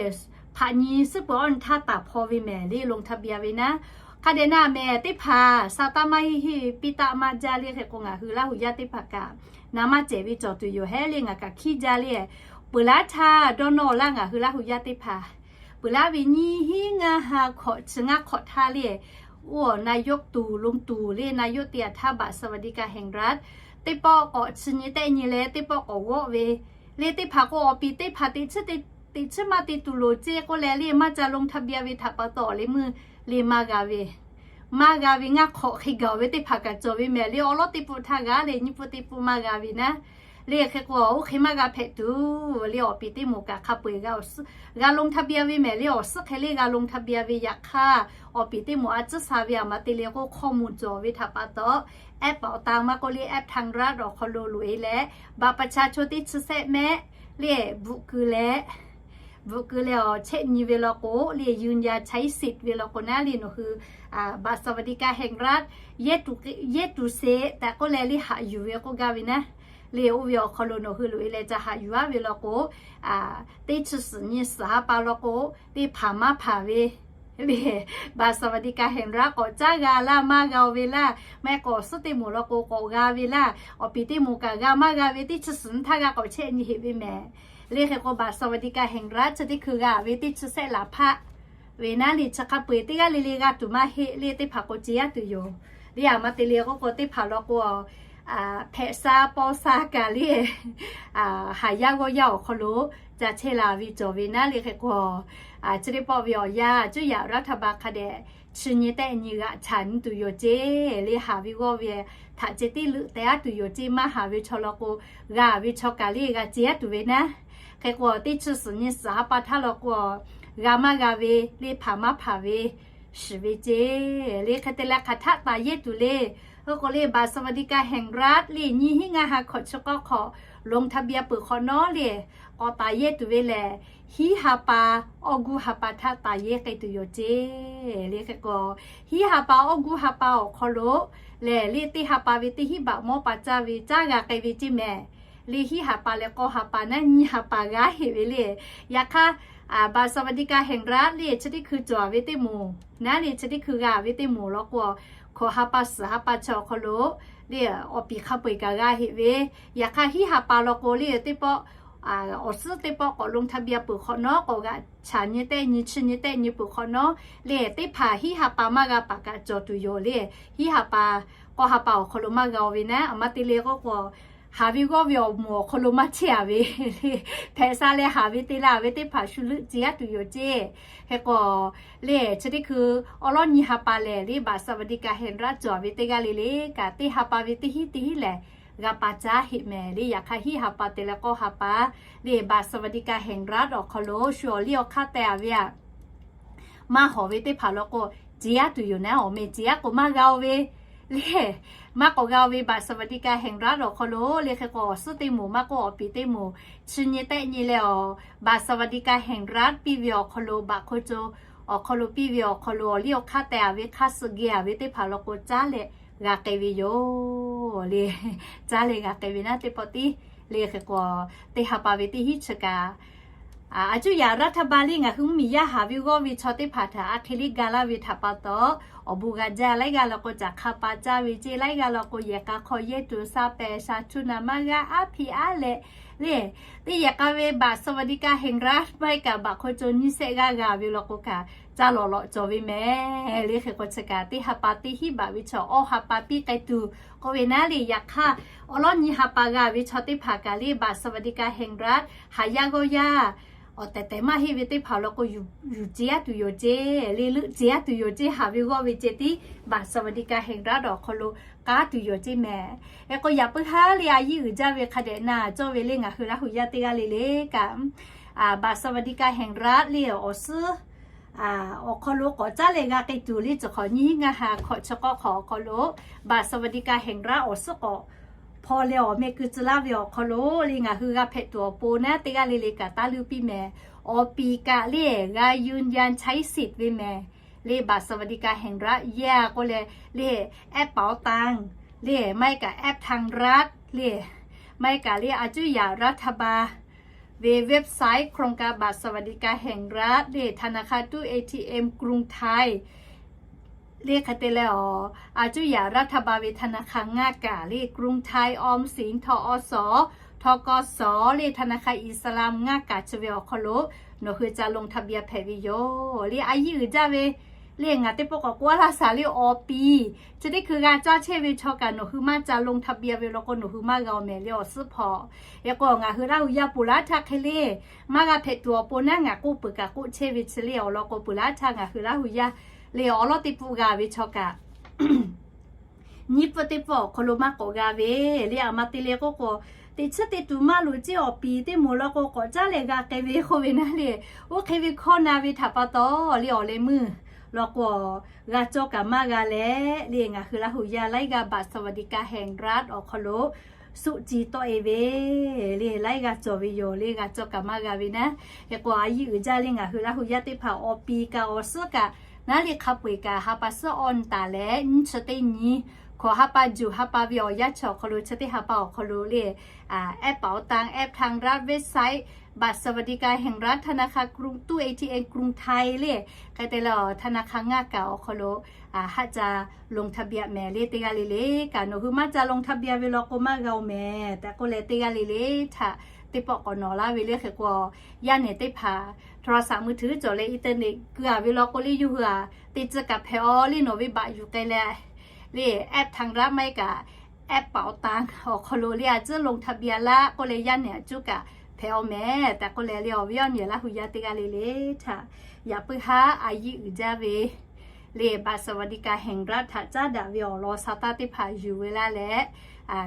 hpaꞈ nyi suhˉ peuˬ awˇ nyi htaˇ taˍ hpaw ve mehˍ le ลงทะเบียน ve naˉ. Hk'a dehꞈ naˉ mehˍ teˇ hpaˍ sa taˇ maˇ heˆ heˆ piˇ taˆ maˇ jaˇ le. Hk'e k'o ngaˬ hui Laˇ huˍ yaˇ teˇ hpaˍ kaꞈ na maˇ cehˬ ve cawˬ tuˬ yoˬ hehˉ le ngaˬ kaꞈ hkiˉ jaˇ le. Peuˬ laˉ htaˇ dawˇ nawˇ laˇ ngaˬ hui Laˇ huˍ yaˇ teˇ hpaˍ peuˬ laˇ ve nyiˇ hinˉ ngaˇ ha hkawꞈ chi ngaˇ hk'awꞈ htaˇ le oˇ นายกตู่ ลุงตู่ le นายก te a htaˇ บัตรสวัสดิการแห่งรัฐ teˇ pawˆ k'awꞈ chi nyi tehˆ nyi leh teˇ pawˆ k'awꞈ g'awˆ ve le. Teˇ hpaˍ k'o awˬ piˍ teˇ hpaˍ teꞈ chiˉ teꞈ chiˉ maˇ te tuˬ loˍ ceˇ k'oˆ leh le maˇ ca ลงทะเบียน ve htaꞈ pa taw awˬ leh meuˇ le maˇ g'a ve maˇ g'a ve ngaˇ hk'awꞈ hk'e gaˬ ve teˇ hpaˍ kaꞈ cawˬ ve mehˍ le. Awˉ lawˉ teˇ pawˆ htaˇ g'a le nyiˇ pawˆ teˇ pawˆ maˇ g'a ve naˉ le. Hk'e k'o oˇ hk'e maˇ g'a hpehꞈ tuˬ le awˬ piˍ teˇ moˍ kaꞈ hk'a peu-eˬ g'a ลงทะเบียน ve mehˍ le awˬ suhˉ hk'e le g'a ลงทะเบียน ve yaꞈ hk'aˇ awˬ piˍ teˇ moˍ a ciˉ sha ve a ma te le k'o ข้อมูล cawˬ ve htaꞈ pa taw แอปเป๋าตัง maˇ k'oˆ le แอปทางรัฐ awˬ hk'aw lo loꞈ e leh บัตรประชาชน teˇ chi sehˆ mehˆ le bvuhꞈ keu leh bvuhꞈ keu leh awˬ chehˆ nyi ve law k'o le ยืนยันใช้สิทธิ์ ve law k'o naˉ le nawˬ hui บัตรสวัสดิการแห่งรัฐ yehˇ tuˬ sheˍ tehꞈ k'oˆ leh le haꞈ yuˬ ve k'oˆ gaˇ ve naˉ le oˇ ve awˬ hk'aw lo nawˬ hui loꞈ e leh ca haꞈ yuˬ aˉ ve law k'o, teˇ chi suhˍ nyi suhˍ ha pa law k'o le hpanˍ maˇ hpanˍ ve le บัตรสวัสดิการแห่งรัฐ k'awꞈ caˉ g'a laˇ maˇ g'a ve laˇ, maˇ heˆ k'o awˬ suhˉ teˇ moˍ law k'o k'awꞈ g'a ve laˇ, awˬ piˍ teˇ moˍ kaꞈ g'a maˇ g'a ve teˇ chi suhˍ nyi htaˇ g'a k'awꞈ chehˆ nyi heꞈ ve mehˍ le. Hk'e k'o บัตรสวัสดิการแห่งรัฐ chi teˇ hkui g'a ve teˇ chi sehˆ laˬ hpaˆ ve naˉ le chi hk'a peu-eˬ teˇ g'aˇ le le g'a tuˬ maˇ heˆ le teˇ hpaˍ k'o ce yaˇ tuˬ yoˬ. Le a ma te le k'oˆ k'o teˇ hpaˍ law k'o hpehꞈ sha paw sha kaꞈ le haˍ yaˇ g'awˇ yaˇ awˬ hk'aw lo ca chehˇ la ve cawˬ ve naˉ le. Hk'e k'o chi teˇ pawˆ ve awˬ yanˇ cuˇ yaꞈ รัฐบาล hk'a dehꞈ chi nyi tehˆ nyi g'aꞈ chaꞈ nyi tuˬ yoˬ ceˇ le. Haˍ ve g'awˇ ve htaꞈ ceh teˇ leuꞈ teh aˉ tuˬ yoˬ ceˇ. Maˇ haˍ ve chaw law k'o g'a ve chaw kaꞈ le g'a ce aˉ tuˬ ve naˉ. Hk'e k'o teˇ chi suhˍ nyi suhˍ ha pa htaˇ law k'o g'a maˇ g'a ve le hpanˍ maˇ hpanˍ ve shiˍ ve ceˇ le. Hk'e te leh hk'aˬ htaˆ taˍ yehˇ tuˬ le k'oˆ k'o le บัตรสวัสดิการแห่งรัฐ le nyiˇ hinˉ ngaˇ ha hkawꞈ chi k'awˇ hk'awꞈ ลงทะเบียน peuˬ hk'awꞈ nawˉ le k'awꞈ taˍ yehˇ tuˬ ve lehˬ hiˉ ha pa awˇ guˇ ha pa htaˇ taˍ yehˇ k'ai tuˬ yoˬ ceˇ le. Hk'e k'o hiˉ ha pa awˇ guˇ ha pa awˬ hk'aw lo lehˬ le teˇ ha pa ve teˇ hinˉ baꞈ mawˇ pa caˇ ve caˉ g'a k'ai ve ceˇ mehˍ. Le hiˉ ha pa leh k'awˇ ha pa naˉ nyiˇ ha pa g'aˇ heꞈ ve le. Yaꞈ hk'aˇ บัตรสวัสดิการแห่งรัฐ le chi teˇ hkui cawˬ ve teˇ moˍ naˉ le chi teˇ hkui g'a ve teˇ moˍ law k'o hkawꞈ ha pa suhˍ ha pa chi awˬ hk'aw lo le awˬ piˍ hk'a peu-eˬ kaꞈ g'a heꞈ ve. Yaꞈ hk'aˇ hiˉ ha pa law k'o le teˇ pawˆ awˬ suhˉ teˇ pawˆ k'awꞈ ลงทะเบียน peuˬ hk'awꞈ nawˉ, k'awꞈ g'aꞈ chaꞈ nyi tehˆ nyi, chi nyi tehˆ nyi peuˬ hk'awꞈ nawˉ le, teˇ hpaˍ hiˉ ha pa maˇ g'a paˍ kaꞈ cawˬ tuˬ yoˬ le. Hiˉ ha pa, k'awˇ ha pa awˬ hk'aw lo maˇ g'a-o ve naˉ, aˬ ma te le k'oˆ k'o, haˍ ve g'awˇ ve awˬ moˍ awˬ hk'aw lo maˇ chehˇ-a ve le, hpehꞈ sha leh haˍ ve te la ve teˇ hpaˍ shu leuˆ ce-a tuˬ yoˬ ceˇ. Hk'e k'o le, chi teˇ hkui awˉ lawˉ nyi ha pa lehˬ le, บัตรสวัสดิการแห่งรัฐ cawˬ ve teˇ g'aˇ le le kaꞈ, teˇ ha pa ve teˇ hinˉ teˇ hinˉ lehˬ g'a pa caˉ heˆ mehˍ le. Yaꞈ hk'aˇ hiˉ ha pa te leh k'awˇ ha pa le, บัตรสวัสดิการแห่งรัฐ awˬ hk'aw lo shu awˬ liˇ awˬ hk'aˇ teh-a ve aꞈ maˇ hawˍ ve teˇ hpaˍ law k'o, ce-a tuˬ yoˬ naˉ, awˬ meh ce-a k'o maˇ g'a-o ve le, maˇ k'awꞈ g'a-o ve บัตรสวัสดิการแห่งรัฐ awˬ hk'aw lo le. Hk'e k'o awˬ suhˉ teˇ moˍ maˇ k'oˆ, awˬ piˍ teˇ moˍ, chi nyi tehˆ nyi leh awˬ บัตรสวัสดิการแห่งรัฐ piˇ ve awˬ hk'aw lo, baꞈ hk'o co awˬ hk'aw lo piˇ ve awˬ hk'aw lo awˬ liˇ awˬ hk'aˇ teh-a ve hk'aˇ suh geh-a ve teˇ hpaˍ law k'o, caˉ leh g'a k'ai ve yoˬ le. Caˉ leh g'a k'ai ve naˉ teˇ pawˆ tiˉ le. Hk'e k'o teˇ ha pa ve teˇ hinˉ chi kaꞈ, a cuˇ yaꞈ รัฐบาล le ngaˬ hui mvuhˇmiˬ yaˇ haˍ ve g'awˇ ve chaw teˇ hpaˍ htaꞈ a hk'e le ga laˇ ve htaꞈ pa taw, awˬ bon g'a jaˇ. Laiˉ g'aˇ law k'o caꞈ hk'a pa caˇ ve ceˇ, laiˉ g'aˇ law k'o yehˬ k'a hk'aw yehˇ tuˬ sha pehˍ sha chuˇ naˍ maˇ g'aˇ aˉ hpiꞈ aˉ leh le, teˇ yehˬ k'a ve บัตรสวัสดิการแห่งรัฐ maˇ heˆ kaꞈ baꞈ hk'o co nyiˇ sehˆ g'aˇ g'a ve law k'o kaꞈ, ca lawꞈ lawꞈ cawˬ ve mehˍ le. Hk'e k'o chi kaꞈ teˇ ha pa teˇ hinˉ baꞈ ve chaw awˇ ha pa piˇ k'ai tuˬ k'oˆ ve naˉ le. Yaꞈ hk'aˇ awˉ lawˉ nyi ha pa g'a ve chaw teˇ hpaˍ kaꞈ le, บัตรสวัสดิการแห่งรัฐ haˍ yaˇ g'awˇ yaˇ awˬ tehˬ tehˬ maˇ heˆ ve teˇ hpaˍ law k'o, yuˬ ce-a tuˬ yoˬ ceˇ le, leuˆ ce-a tuˬ yoˬ ceˇ. Haˍ ve g'awˇ ve ceh tiˉ บัตรสวัสดิการแห่งรัฐ awˬ hk'aw lo k'aˉ tuˬ yoˬ ceˇ mehˍ. Hk'e k'o yaꞈ puiˉ haˉ le a yiˇ uiˍ jaˇ ve hk'a dehꞈ na cawˇ ve le ngaˬ hui Laˇ huˍ yaˇ teˇ g'aˇ le le kaꞈ, บัตรสวัสดิการแห่งรัฐ le awˬ suhˉ awˬ hk'aw lo k'awꞈ caˉ leh g'a k'ai tuˬ le. Chi hk'awꞈ nyiˇ hinˉ ngaˇ ha hkawꞈ chi k'awˇ hk'awꞈ awˬ hk'aw lo บัตรสวัสดิการแห่งรัฐ awˬ suhˉ k'awꞈ hpaw leh awˬ meh keu tcuh laˇ ve awˬ hk'aw lo le ngaˬ hui g'a hpehꞈ tuˬ awˬ pon naˉ teˇ g'aˇ le le kaꞈ taˇ leuˆ piˇ mehˍ. Awˬ piˍ kaꞈ le g'a ยืนยันใช้สิทธิ์ ve mehˍ le. บัตรสวัสดิการแห่งรัฐ yaˇ k'oˆ leh le แอปเป๋าตัง le maˇ heˆ kaꞈ แอปธนาคาร le maˇ heˆ kaꞈ le a cuˇ yaꞈ รัฐบาล ve website โครงการบัตรสวัสดิการแห่งรัฐ le ธนาคาร ตู้ เอทีเอ็ม กรุงไทย le hk'e te leh awˬ a cuˇ yaꞈ รัฐบาล ve ธนาคาร ngaˇ kaꞈ le กรุงไทย ออมสิน ทออส ทกส le ธนาคารอิสลาม ngaˇ kaꞈ chi ve awˬ hk'aw lo nawˬ hui ca ลงทะเบียน hpehꞈ ve yoˬ le. A yiˇ uiˍ jaˇ ve le ngaˬ teˇ pawˆ k'awꞈ k'oˆ laˇ shaˍ le awˬ piˍ chi teˇ hkui g'a caˇ chehˇ ve chaw kaꞈ nawˬ hui maˇ ca ลงทะเบียน ve law k'o nawˬ hui maˇ g'a-o mehˍ le awˬ suhˉ hpawꞈ. Hk'e k'o ngaˬ hui Laˇ huˍ yaˇ peuˬ laˇ htaˇ hk'e le maˇ g'a hpehꞈ tuˬ awˬ pon naˉ ngaˬ k'oˆ peuˬ kaꞈ k'oˆ chehˇ ve chi le awˬ lawn k'o peuˬ laˇ htaˇ ngaˬ hui Laˇ huˍ yaˇ le awˬ lawˉ teˇ pfuhˆ g'a ve chaw kaꞈ nyiˇ pfuhˆ teˇ pfuhˆ awˬ hk'aw lo maˇ k'awꞈ g'a ve le. Aˬ ma te le k'oˆ k'o, teꞈ chiˉ teꞈ tuˬ maˇ loˍ ceˇ awˬ piˍ teˇ moˍ law k'o k'awꞈ caˉ leh g'a k'ai ve k'oˆ ve naˉ le. Oˇ hk'e ve hkawˇ na ve htaꞈ pa taw le awˬ leh meuˇ law k'o g'a cawˇ kaꞈ maˇ g'a leh le ngaˬ hui Laˇ huˍ yaˇ laiˉ g'aˇ บัตรสวัสดิการแห่งรัฐ awˬ hk'aw lo suˆ ci tawˆ-e ve le laiˉ g'aˇ cawˬ ve yoˬ le g'a cawˇ kaꞈ maˇ g'a ve naˉ. Hk'e k'o a yiˇ uiˍ jaˇ le ngaˬ hui Laˇ huˍ yaˇ teˇ hpaˍ awˬ piˍ kaꞈ awˬ suhˉ kaꞈ naˉ le hk'a peu-eˬ kaꞈ ha pa suhˉ awˬ taˍ leh nyiˇ chi teˇ nyi hkawꞈ ha pa juˬ ha pa ve awˬ yanˇ chi awˬ hk'aw lo chi teˇ ha pa awˬ hk'aw lo le แอปเป๋าตัง แอปธนาคาร website บัตรสวัสดิการแห่งรัฐ ธนาคารกรุง ตู้ เอทีเอ็ม กรุงไทย le hk'e te leh awˬ ธนาคาร ngaˇ kaꞈ awˬ hk'aw lo haˆ ca ลงทะเบียน mehˍ le. Teˇ g'aˇ le le kaꞈ nawˬ hui maˇ ca ลงทะเบียน ve law k'o maˇ g'a-o mehˍ tehꞈ k'oˆ leh teˇ g'aˇ le le htaꞈ teˇ pawˆ k'awꞈ nawˬ laˇ ve le. Hk'e k'o yaˇ nehˬ teˇ hpaˍ โทรศัพท์มือถือ cawˬ leh อินเทอร์เน็ต keu-a ve law k'o le yawˇ hui-a teˇ tcuh kaꞈ hpehꞈ-aw le nawˬ ve baꞈ yuˬ k'ai leh le แอปธนาคาร maˇ heˆ kaꞈ แอปเป๋าตัง awˬ hk'aw lo le a cuˉ ลงทะเบียน laˇ k'oˆ leh yaˇ nehˬ a cuˉ kaꞈ hpehꞈ-aw mehˍ tehꞈ k'oˆ leh le awˬ viˉ awˬ nyi Laˇ huˍ yaˇ teˇ g'aˇ le le htaꞈ yaꞈ puiˉ haˉ a yiˇ uiˍ jaˇ ve le บัตรสวัสดิการแห่งรัฐ htaꞈ caˉ daꞈ ve awˬ lawn sa taˇ teˇ hpaˍ yuˬ ve laˇ leh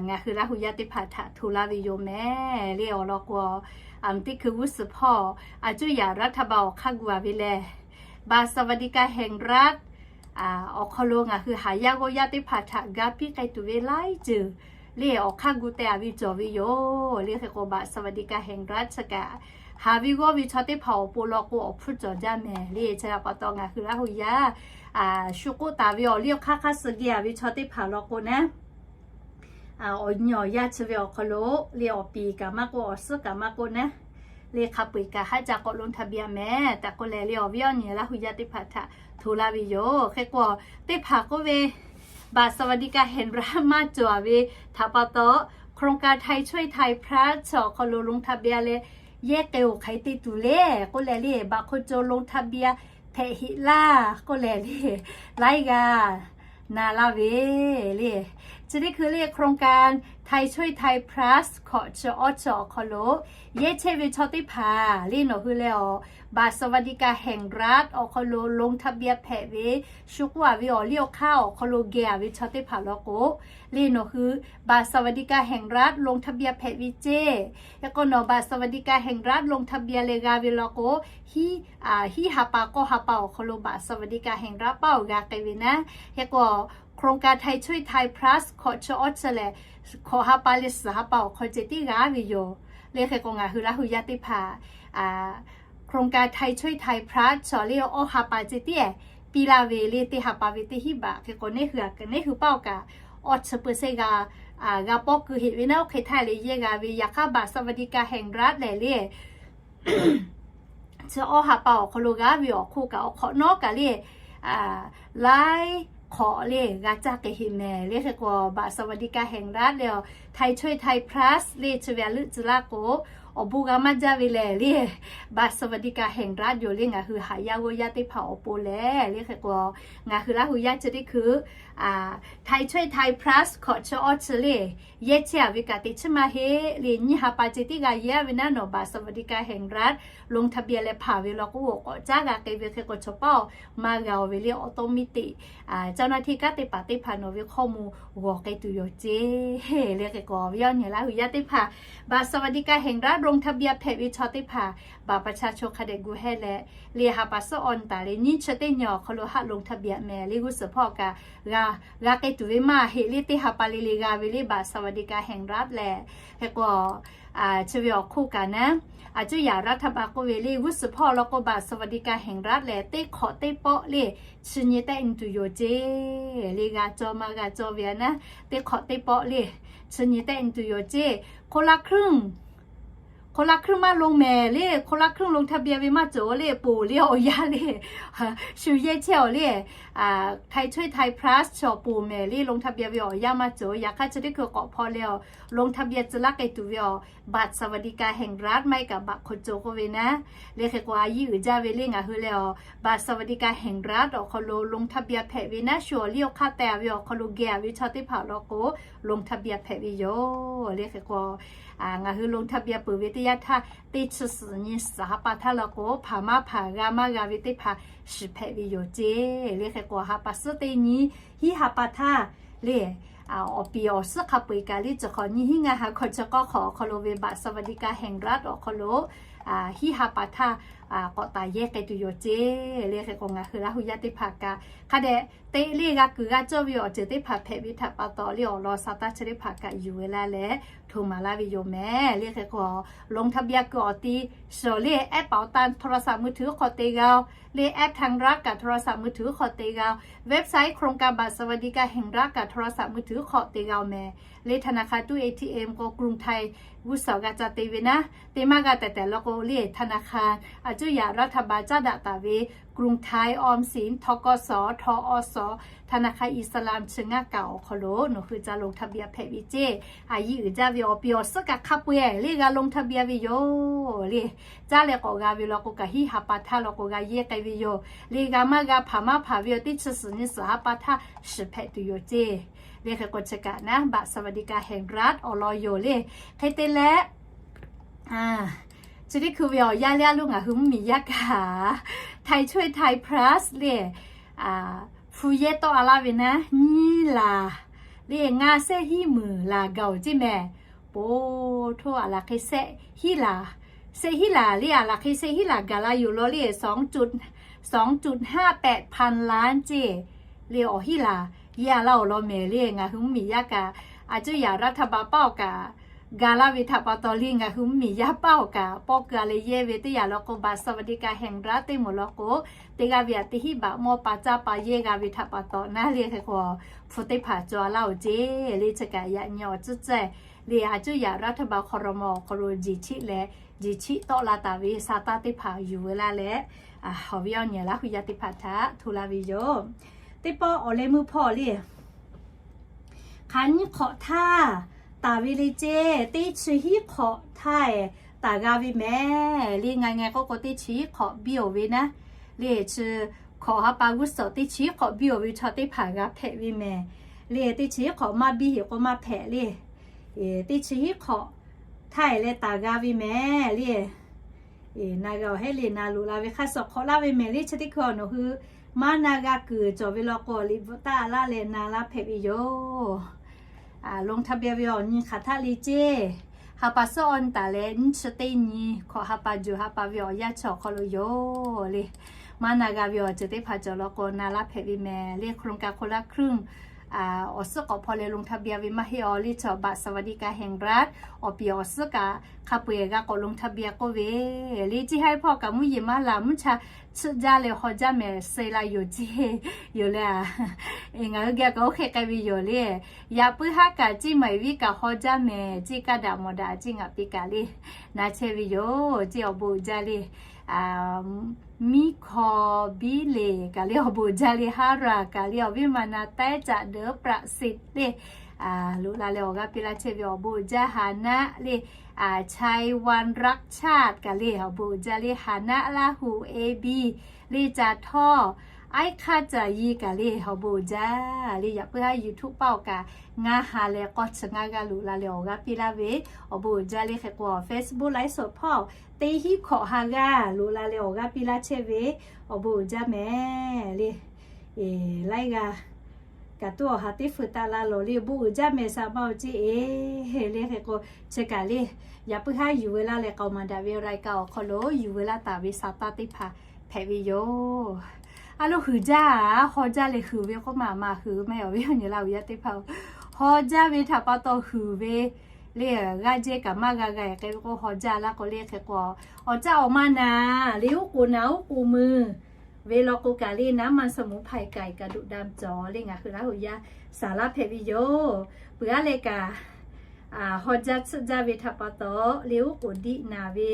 ngaˬ hui Laˇ huˍ yaˇ teˇ hpaˍ htaꞈ hto laˇ ve yoˬ mehˍ le. Awˬ lawn k'o, teˇ hkui g'uˇ suhˍ hpawˇ a cuˇ yaꞈ รัฐบาล awˬ hk'aˇ gu-a ve lehˬ บัตรสวัสดิการแห่งรัฐ awˬ hk'aw lo ngaˬ hui haˍ yaˇ g'awˇ yaˇ teˇ hpaˍ htaꞈ ga piˇ k'ai tuˬ ve laiˉ ceuˬ le awˬ hk'aˇ gu teh-a ve cawˬ ve yoˬ le. Hk'e k'o บัตรสวัสดิการแห่งรัฐ chi kaꞈ haˍ ve g'awˇ ve chaw teˇ hpaˍ awˬ pon law k'o awˬ hpuˇ cawˬ jaˇ mehˍ le. Chi htaꞈ pa taw ngaˬ hui Laˇ huˍ yaˇ shu k'oˆ taˍ ve awˬ liˇ awˬ hk'aˇ hk'aˇ suh geh-a ve chaw teˇ hpaˍ law k'o naˉ awˬ nyi awˬ yaˇ chi ve awˬ hk'aw lo le awˬ piˍ kaꞈ maˇ k'oˆ awˬ suhˉ kaꞈ maˇ k'oˆ naˉ le hk'a peu-eˬ kaꞈ haˆ ca k'awꞈ ลงทะเบียน mehˍ tehꞈ k'oˆ leh le awˬ viˉ awˬ nyi Laˇ huˍ yaˇ teˇ hpaˍ htaꞈ hto laˇ ve yoˬ. Hk'e k'o teˇ hpaˍ k'oˆ ve บัตรสวัสดิการแห่งรัฐ maˇ cawˬ-a ve htaꞈ pa taw โครงการบัตรสวัสดิการแห่งรัฐ โครงการไทยช่วยไทยพลัส awˬ hk'aw lo ลงทะเบียน leh yehˇ k'ai-oˬ hk'aˬ hk'e te tuˬ le k'oˆ leh le, baꞈ hk'aw co ลงทะเบียน hpehꞈ heˆ laˇ k'oˆ leh le, laiˉ g'aˇ na laˇ ve le. Chi teˇ hkui le โครงการไทยช่วยไทยพลัส hkawꞈ chi awˇ chi awˬ hk'aw lo yehˇ chehˇ ve chaw teˇ hpaˍ le nawˬ hui leh awˬ บัตรสวัสดิการแห่งรัฐ awˬ hk'aw lo ลงทะเบียน hpehꞈ ve, shu k'oˆ-a ve awˬ liˇ awˬ hk'aˇ awˬ hk'aw lo geh-a ve chaw teˇ hpaˍ law k'o, le nawˬ hui บัตรสวัสดิการแห่งรัฐ ลงทะเบียน hpehꞈ ve ceˇ. Hk'e k'o nawˬ บัตรสวัสดิการแห่งรัฐ ลงทะเบียน leh g'a ve law k'o, hiˉ ha pa k'awˇ ha pa awˬ hk'aw lo บัตรสวัสดิการแห่งรัฐ paˇ awˬ g'a k'ai ve naˉ. Hk'e k'o โครงการไทยช่วยไทยพลัส hkawꞈ chi awˇ chi lehˬ, hkawꞈ ha pa leh suhˍ ha pa awˬ hk'aw ceh tiˉ g'a ve yoˬ. Le hk'e k'o ngaˬ hui Laˇ hu yaˇ teˇ hpaˍ โครงการไทยช่วยไทยพลัส chaw le awˇ ha pa ceh tiˉ-ehˍ piˇ laˇ ve le, teˇ ha pa ve teˇ hinˉ baꞈ. Hk'e k'o neˇ hui aꞈ, neˇ hui paˇ awˬ kaꞈ awˇ chi เปอร์เซ็นต์ g'a, g'a pawˆ keu heˆ ve naˉ. Oˇ hk'e htaˇ le yehˇ g'a ve. Yaꞈ hk'aˇ บัตรสวัสดิการแห่งรัฐ lehˬ le, chi awˇ ha pa awˬ hk'aw lo g'a ve awˬ hk'oˆ kaꞈ awˬ hk'awꞈ nawˉ kaꞈ le, laiˉ hk'awꞈ le g'a caˇ k'ai heˆ mehˍ. Le hk'e k'o บัตรสวัสดิการแห่งรัฐ leh awˬ ไทยช่วยไทยพลัส le chi ve a leuˆ tcuh laˇ k'o, awˬ bon g'a maˇ jaˇ ve lehˬ le, บัตรสวัสดิการแห่งรัฐ yoˬ le. Ngaˬ hui haꞈ yaˇ g'awˇ yaˇ teˇ hpaˍ awˬ pon lehˬ, le hk'e k'o ngaˬ hui Laˇ hu yaˇ chi teˇ hkui ไทยช่วยไทยพลัส hkawꞈ chi awˇ chi le yehˇ chehˇ-a ve kaꞈ teꞈ chiˉ maˇ heˆ le. Nyiˇ ha pa ceh tiˉ g'a yehˇ ve naˉ nawˬ บัตรสวัสดิการแห่งรัฐ ลงทะเบียน leh hpanˍ ve law k'o, awˬ k'awꞈ caˉ g'a k'ai ve. Hk'e k'o chaw paˇ awˬ maˇ g'a-oˬ ve le, awˬ tawˇ miˇ teꞈ เจ้าหน้าที่ kanˉ te paˍ teˇ hpaˍ nawˬ ve ข้อมูล g'awˬ k'ai tuˬ yoˬ ceˇ. Le hk'e k'o ve awˇ nyi Laˇ hu yaˇ teˇ hpaˍ บัตรสวัสดิการแห่งรัฐ ลงทะเบียน hpehꞈ ve chaw teˇ hpaˍ บัตรประชาชน hk'a dehꞈ gu hehˇ leh, le ha pa suhˉ awˬ taˍ le nyiˇ chi teˇ nyi awˬ hk'aw lo haˆ ลงทะเบียน mehˍ le. G'uˇ suhˍ hpawˇ kaꞈ g'a k'ai tuˬ ve maˇ heˆ le, teˇ ha pa le le g'a ve le บัตรสวัสดิการแห่งรัฐ lehˬ. Hk'e k'o chi ve awˬ hk'oˆ kaꞈ naˉ, a cuˇ yaꞈ รัฐบาล k'oˆ ve le, g'uˇ suhˍ hpawˇ law k'o บัตรสวัสดิการแห่งรัฐ lehˬ teˇ hk'awꞈ teˇ pawˆ le chi nyi tehˆ nyi tuˬ yoˬ ceˇ. Le g'a cawˇ maˇ g'a cawˇ ve a naˉ, teˇ hk'awꞈ teˇ pawˆ le chi nyi tehˆ nyi tuˬ yoˬ ceˇ. คนละครึ่ง คนละครึ่ง maˇ ลง mehˍ le, คนละครึ่ง ลงทะเบียน ve maˇ cawˬ le, ponˬ le awˬ yanˇ le, shu yehˇ chehˇ-aˬ le, ไทยช่วยไทยพลัส chaw ponˬ mehˍ le, ลงทะเบียน ve awˬ yanˇ maˇ cawˬ. Yaꞈ hk'aˇ chi teˇ hkui k'awꞈ hpaw leh awˬ ลงทะเบียน tcuh laˇ k'ai tuˬ ve awˬ บัตรสวัสดิการแห่งรัฐ maˇ heˆ kaꞈ บัตรคนจน k'oˆ ve naˉ. Le hk'e k'o a yiˇ uiˍ jaˇ ve le ngaˬ hui leh awˬ บัตรสวัสดิการแห่งรัฐ awˬ hk'aw lo ลงทะเบียน hpehꞈ ve naˉ, shu awˬ liˇ awˬ hk'aˇ teh-a ve awˬ hk'aw lo geh-a ve chaw teˇ hpaˍ law k'o ลงทะเบียน hpehꞈ ve yoˬ. Le hk'e k'o ngaˬ hui ลงทะเบียน peuˬ ve teˇ yanˇ htaˇ teˇ chi suhˍ nyi suhˍ ha pa htaˇ law k'o, hpanˍ maˇ hpanˍ g'a maˇ g'a ve teˇ hpaˍ shiˍ hpehꞈ ve yoˬ ceˇ. Le hk'e k'o ha pa suhˉ teˇ nyi hiˉ ha pa htaˇ le, awˬ piˍ awˬ suhˉ hk'a peu-eˬ kaꞈ le, chi hk'awꞈ nyi hiˉ ngaˇ ha hkawꞈ chi k'awˇ hk'awꞈ awˬ hk'aw lo ve บัตรสวัสดิการแห่งรัฐ awˬ hk'aw lo hiˉ ha pa htaˇ k'awꞈ taˍ yehˇ k'ai tuˬ yoˬ ceˇ. Le hk'e k'o ngaˬ hui Laˇ hu yaˇ teˇ hpaˍ kaꞈ hk'a dehꞈ te le g'a kuiˬ g'a cawˇ ve awˬ ceuˬ teˇ hpaˍ hpehꞈ ve htaꞈ pa taw le, awˬ lawn sa taˇ chi teˇ hpaˍ kaꞈ yuˬ ve laˇ leh hto maˍ laˇ ve yoˬ mehˍ. Le hk'e k'o ลงทะเบียน kuiˬ awˬ ti shiˍ le, แอปเป๋าตัง โทรศัพท์มือถือ hk'aw te g'a-oˬ le, แอปทางรัฐ kaꞈ โทรศัพท์มือถือ hk'aw te g'a-oˬ, website โครงการบัตรสวัสดิการแห่งรัฐ kaꞈ โทรศัพท์มือถือ hk'aw te g'a-oˬ mehˍ. Le ธนาคาร ตู้ เอทีเอ็ม k'o กรุงไทย g'uˇ suhˍ g'a ca te ve naˉ, te maˇ g'a tehꞈ tehꞈ law k'o le, ธนาคาร a cuˇ yaꞈ รัฐบาล caˉ daꞈ taˍ ve กรุงไทย ออมสิน ทกส ทออส ธนาคาร อิสลาม chi ngaˇ kaꞈ awˬ hk'aw lo nawˬ hui ca ลงทะเบียน hpehꞈ ve ceˇ. A yiˇ uiˍ jaˇ ve awˬ piˍ awˬ suhˉ kaꞈ hk'a peu-eˬ le g'a ลงทะเบียน ve yoˬ le. Caˇ leh k'awꞈ g'a ve law k'o kaꞈ hiˉ ha pa htaˇ law k'o g'a yehˇ k'ai ve yoˬ. Le g'a maˇ g'a hpanˍ maˇ hpanˍ ve awˬ teˇ chi suhˍ nyi suhˍ ha pa htaˇ shiˍ hpehꞈ tuˬ yoˬ ceˇ. Le hk'e k'o chi kaꞈ naˉ บัตรสวัสดิการแห่งรัฐ awˬ lawn yoˬ le. Hk'e te leh chi teˇ hkui ve awˬ yanˇ le a loˉ ngaˬ hui mvuhˇmiˬ yaˇ kaꞈ ไทยช่วยไทยพลัส le, hpu yehˇ tawˆ-a laˇ ve naˉ, nyiˇ laˬ le ngaˇ shehˆ hiˉ muiˬ laˬ gaˬ-oˬ ceˇ mehˍ. Po htoˇ a laˬ hk'e shehˆ hiˉ laˬ, shehˆ hiˉ laˬ le a laˬ hk'e shehˆ hiˉ laˬ gaˬ la yoˬ law le, สองจุดห้าแปดพันล้าน ceˇ. Le awˬ hiˉ laˬ yehˇ-a laˇ awˬ lawn mehˍ le ngaˬ hui mvuhˇmiˬ yaˇ kaꞈ, a cuˇ yaꞈ รัฐบาล paˇ awˬ kaꞈ ga laˇ ve htaꞈ pa taw le ngaˬ hui mvuhˇmiˬ yaˇ paˇ awˬ kaꞈ pawˆ keu-a leh yehˇ ve teˇ yanˇ law k'o บัตรสวัสดิการแห่งรัฐ teˇ moˍ law k'o, teˇ g'aˇ ve aꞈ teˇ hiˉ baꞈ mawˇ pa caˇ pa yehˇ g'a ve htaꞈ pa taw naˉ le hk'e k'o, hpu teˇ hpaˍ cawˬ-a laˇ-oˬ ceˇ. Le chi kaꞈ yaꞈ nyi awˬ tcuhˉ cehˇ le a cuˇ yaꞈ รัฐบาล ครม. awˬ hk'aw lo jeˬ chiˆ leh jeˬ chiˆ tawˆ la taˍ ve sa taˇ teˇ hpaˍ yuˬ ve laˇ leh, awˬ viˉ awˬ nyi Laˇ hu yaˇ teˇ hpaˍ htaꞈ hto laˇ ve yoˬ. Teˇ pawˆ awˬ leh meuˇ hpawˇ le hk'aˬ nyiˇ hk'awꞈ htaˇ taˍ ve le ceˇ. Teˇ chi hiˉ hk'awꞈ htaˇ taˍ g'a ve mehˍ le. Ngaˬ ngaˬ k'oˆ k'o teˇ chi hiˉ hk'awꞈ biˇ-oˬ ve naˉ le. Chi hkawꞈ ha pa g'uˇ suhˍ teˇ chi hiˉ hk'awꞈ biˇ-oˬ ve chaw teˇ hpaˍ g'a hpehꞈ ve mehˍ le. Teˇ chi hiˉ hk'awꞈ maˇ biˇ heˆ k'o maˇ hpehꞈ le. Teˇ chi hiˉ hk'awꞈ htaˇ leh taˍ g'a ve mehˍ le. Na g'a-oˬ, heˆ le, na loꞈ la ve hk'a shuˍ hk'awꞈ laˇ ve mehˍ le. Chi teˇ hkui awˬ nawˬ hui maˇ na g'a kuiˬ cawˬ ve law k'o, liꞈ bvuhꞈ taˆ laˇ leh na laˇ hpehꞈ ve yoˬ. ลงทะเบียน ve awˬ nyi hk'aˬ htaˆ le ceˇ. Ha pa suhˉ awˬ nyi taˍ leh nyiˇ chi teˇ nyi hkawꞈ ha pa juˬ ha pa ve awˬ yanˇ chi awˬ hk'aw lo yoˬ le. Maˇ na g'a ve awˬ ceuˬ teˇ hpaˍ cawˬ law k'o, na laˇ hpehꞈ ve mehˍ le. โครงการคนละครึ่ง awˬ suhˉ k'awꞈ hpaw leh ลงทะเบียน ve maˇ heˆ-aˬ le. Chaw บัตรสวัสดิการแห่งรัฐ awˬ piˍ awˬ suhˉ kaꞈ hk'a peu-eˬ g'a k'awꞈ ลงทะเบียน k'oˆ ve le. Ceˇ haˉ hpawˇ kaꞈ mvuhˇ yeˬ maˇ laˬ, mvuhˇ cha tsuhˆ jaˇ leh haw jaˇ mehˍ suh la yoˬ ceˇ yoˬ le. Ngaˬ hui geh kaꞈ oˇ hk'e k'ai ve yoˬ le. Yaꞈ puiˉ haˉ kaꞈ ceˇ maˬ viˉ kaꞈ haw jaˇ mehˍ ceˇ. Kaˇ daꞈ mawˬ daꞈ ceˇ ngaˬ piˇ kaꞈ le, na chehˇ ve yoˬ ceˇ. Awˬ bon uiˍ jaˇ le. Miˇ hkaw biˇ le kaꞈ le awˬ bon uiˍ jaˇ le. Haˉ raˬ kaꞈ le awˬ viˉ ma na taiˉ caꞈ deuˉ ประสิทธิ์ le loꞈ la leh awˬ g'aˇ piˇ laˇ chehˇ ve awˬ bon uiˍ jaˇ. Haˍ naˆ le ชัยวันรักชาติ kaꞈ le awˬ bon uiˍ jaˇ le. Haˍ naˆ Laˇ huˍ เอบี le ca htawˇ, aiˉ hk'aˇ ca yi kaꞈ le awˬ bon uiˍ jaˇ le. Yaꞈ puiˉ haˉ YouTube paˇ awˬ kaꞈ ngaˇ ha leh k'awˇ chi ngaˇ g'aˇ loꞈ la leh awˬ g'aˇ piˇ laˇ ve awˬ bon uiˍ jaˇ le. Hk'e k'o Facebook ไลฟ์สด hpawˇ teˇ hinˉ hkawꞈ ha g'aˇ loꞈ la leh awˬ g'aˇ piˇ laˇ chehˇ ve awˬ bon uiˍ jaˇ mehˍ le. Laiˉ g'aˇ kaꞈ tuˉ awˬ ha teˇ feu taˆ la lawˬ le. Bon uiˍ jaˇ mehˍ สามารถ awˬ ceˇ e le. Hk'e k'o chi kaꞈ le, yaꞈ puiˉ haˉ yuˬ ve laˇ leh k'aoˍ maˍ daꞈ ve รายการ awˬ hk'aw lo yuˬ ve laˇ taˍ ve สตางค์ teˇ hpaˍ hpehꞈ ve yoˬ. A lo huiˍ jaˇ, haw jaˇ leh huiˍ ve k'oˆ maˬ maˬ huiˍ maˇ heˆ awˬ viˉ awˬ nyi Laˇ huˍ yaˇ teˇ hpaˍ-oˬ. Haw jaˇ ve htaꞈ pa taw huiˍ ve le. G'aˇ jehˇ kaꞈ maˇ g'a g'a k'ai ve k'o haw jaˇ laˇ k'o le. Hk'e k'o awˬ caˇ awˬ ma naˍ le, uˉ k'oˍ naˍ uˉ k'oˍ mui ve law k'o kaꞈ le, น้ำมันสมุนไพรไก่กระดูกดำ cawˬ le. Ngaˬ hui Laˇ huˍ yaˇ saˍ laˇ hpehꞈ ve yoˬ. Peuˬ aˉ leh kaꞈ haw jaˇ tsuhˆ jaˇ ve htaꞈ pa taw le, uˉ k'oˍ diˆ naˍ ve,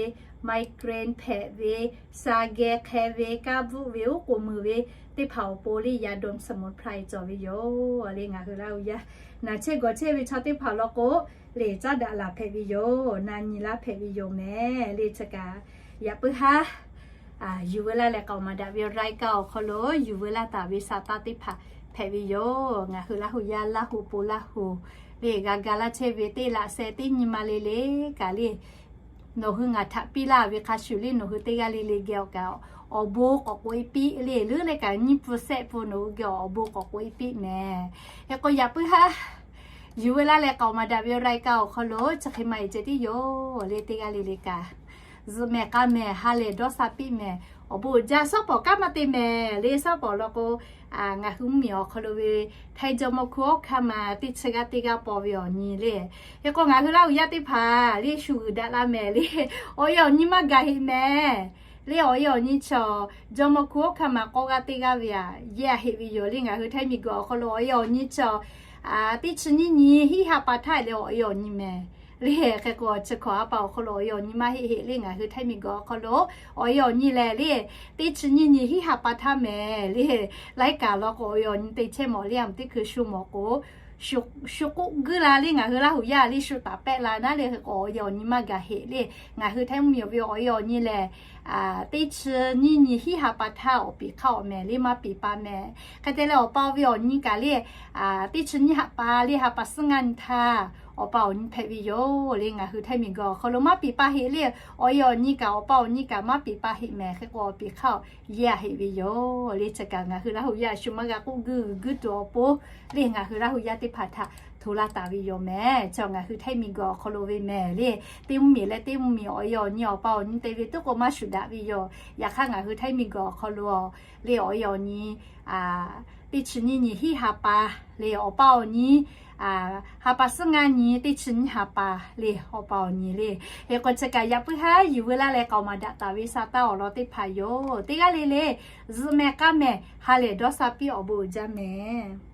migraine hpehꞈ ve, sha geh hk'e ve, kaˇ bvuhˆ ve, uˉ k'oˍ mui ve teˇ hpaˍ awˬ pon le ยาดมสมุนไพร cawˬ ve yoˬ le. Ngaˬ hui Laˇ huˍ yaˇ naˍ chehˇ gawˬ chehˇ ve chaw teˇ hpaˍ law k'o, le caˉ daꞈ laˬ hpehꞈ ve yoˬ. Na nyi laˇ hpehꞈ ve yoˬ mehˍ le. Chi kaꞈ yaꞈ puiˉ haˉ yuˬ ve laˇ leh k'aoˍ maˍ daꞈ ve รายการ awˬ hk'aw lo yuˬ ve laˇ taˍ ve สตางค์ teˇ hpaˍ hpehꞈ ve yoˬ. Ngaˬ hui Laˇ huˍ yaˇ Laˇ huˍ po Laˇ huˍ le g'a ga laˇ chehˇ ve teˇ laꞈ sheh teˇ nyi ma le le kaꞈ le, nawˬ hui ngaˬ htaꞈ piˇ laˇ ve hk'a shuˍ le, nawˬ hui teˇ g'aˇ le le geh awˬ kaꞈ awˬ bon k'awꞈ k'oꞈ e piˇ le. Leuˉ leh kaꞈ nyiˇ pun shehˆ pun nawˬ hui geh awˬ bon k'awꞈ k'oꞈ e piˇ mehˍ. Hk'e k'o yaꞈ puiˉ haˉ yuˬ ve laˇ leh k'aoˍ maˍ daꞈ ve รายการ awˬ hk'aw lo chi hk'e maˇ heˆ ceh tiˉ yoˬ le. Teˇ g'aˇ le le kaꞈ zuhꞈ mehˍ k'a mehˍ ha lehˬ dawˇ sha piˇ mehˍ. Awˬ bon uiˍ jaˇ. Shaˉ pawˍ kanˉ maˇ te mehˍ le. Shaˉ pawˍ law k'o ngaˬ hui mvuhˇmiˬ awˬ hk'aw lo ve Htaiˇ jawˇmawˇ hkui awˉ hkanˇ ma teˇ chi g'aˇ teˇ g'aˇ paw ve awˬ nyi le. Hk'e k'o ngaˬ hui Laˇ huˍ yaˇ teˇ hpaˍ le shu g'uiˬ daꞈ la mehˍ le. Awˬ e awˬ nyi maˇ gaˬ heˆ mehˍ le. Awˬ e awˬ nyi chaw jawˇmawˇ hkui awˉ hkanˇ ma k'awˇ g'aˇ teˇ g'aˇ ve aꞈ yehˇ heˆ ve yoˬ le. Ngaˬ hui Htaiˇ miˬguiˬ awˬ hk'aw lo awˬ e awˬ nyi chaw teˇ chi nyiˇ nyi hiˉ ha pa htaˇ leh awˬ e awˬ nyi mehˍ le. Hk'e k'o chi hkawꞈ ha pa awˬ hk'aw lo awˬ e awˬ nyi maˇ heˆ heˆ le. Ngaˬ hui Htaiˇ miˬguiˬ awˬ hk'aw lo awˬ e awˬ nyi lehˬ le, teˇ chi nyiˇ nyi hiˉ ha pa htaˇ mehˍ le. Laiˉ kaꞈ law k'o awˬ e awˬ nyi te chehˇ mawˬ le. Aˬ teˇ hkui shu mawˬ k'o shu k'oˆ guiˇ la le. Ngaˬ hui Laˇ huˍ yaˇ le shu taˍ pehˆ la naˉ le. Hk'e k'o awˬ e awˬ nyi maˇ gaˬ heˆ le. Ngaˬ hui Htaiˇ mvuhˇmiˬ ve awˬ e awˬ nyi lehˬ teˇ chi nyiˇ nyi hiˉ ha pa htaˇ awˬ piˍ hk'aˇ awˬ mehˍ le, maˇ piˍ pa mehˍ. Hk'e te leh awˬ pa ve awˬ nyi kaꞈ le teˇ chi nyiˇ ha pa le, ha pa suhˉ ngaˇ nyi htaˇ awˬ pa awˬ nyi hpehꞈ ve yoˬ le. Ngaˬ hui Htaiˇ miˬguiˬ awˬ hk'aw lo maˇ piˍ pa heˆ le. Awˬ e awˬ nyi kaꞈ awˬ pa awˬ nyi kaꞈ maˇ piˍ pa heˆ mehˍ. Hk'e k'o awˬ piˍ hk'aˇ yehˇ heˆ ve yoˬ le. Chi kaꞈ ngaˬ hui Laˇ huˍ yaˇ shu maˇ g'a k'oˆ guiˇ guiˇ tuˬ awˬ pon le, ngaˬ hui Laˇ huˍ yaˇ teˇ hpaˍ htaꞈ hto laˇ taˍ ve yoˬ mehˍ. Chi ngaˬ hui Htaiˇ miˬguiˬ awˬ hk'aw lo ve mehˍ le. Teˇ mvuhˇmiˬ leh teˇ mvuhˇmiˬ awˬ e awˬ nyi awˬ pa awˬ nyi te ve tuˉ k'o maˇ shuˍ daꞈ ve yoˬ. Yaꞈ hk'aˇ ngaˬ hui Htaiˇ miˬguiˬ awˬ hk'aw lo le awˬ e awˬ nyi teˇ chi nyiˇ nyi hiˉ ha pa le, awˬ pa awˬ nyi ha pa suhˉ ngaˇ nyi teˇ chi nyiˇ ha pa le, awˬ pa awˬ nyi le. Hk'e k'o chi kaꞈ yaꞈ puiˉ haˉ yuˬ veu laˇ leh k'aoˍ maˍ daꞈ taˍ ve sa taˇ awˬ lawn teˇ hpaˍ yoˬ. Teˇ g'aˇ le le zuhꞈ mehˍ k'aˇ mehˍ ha lehˬ dawˇ sha piˇ awˬ bon uiˍ jaˇ mehˍ.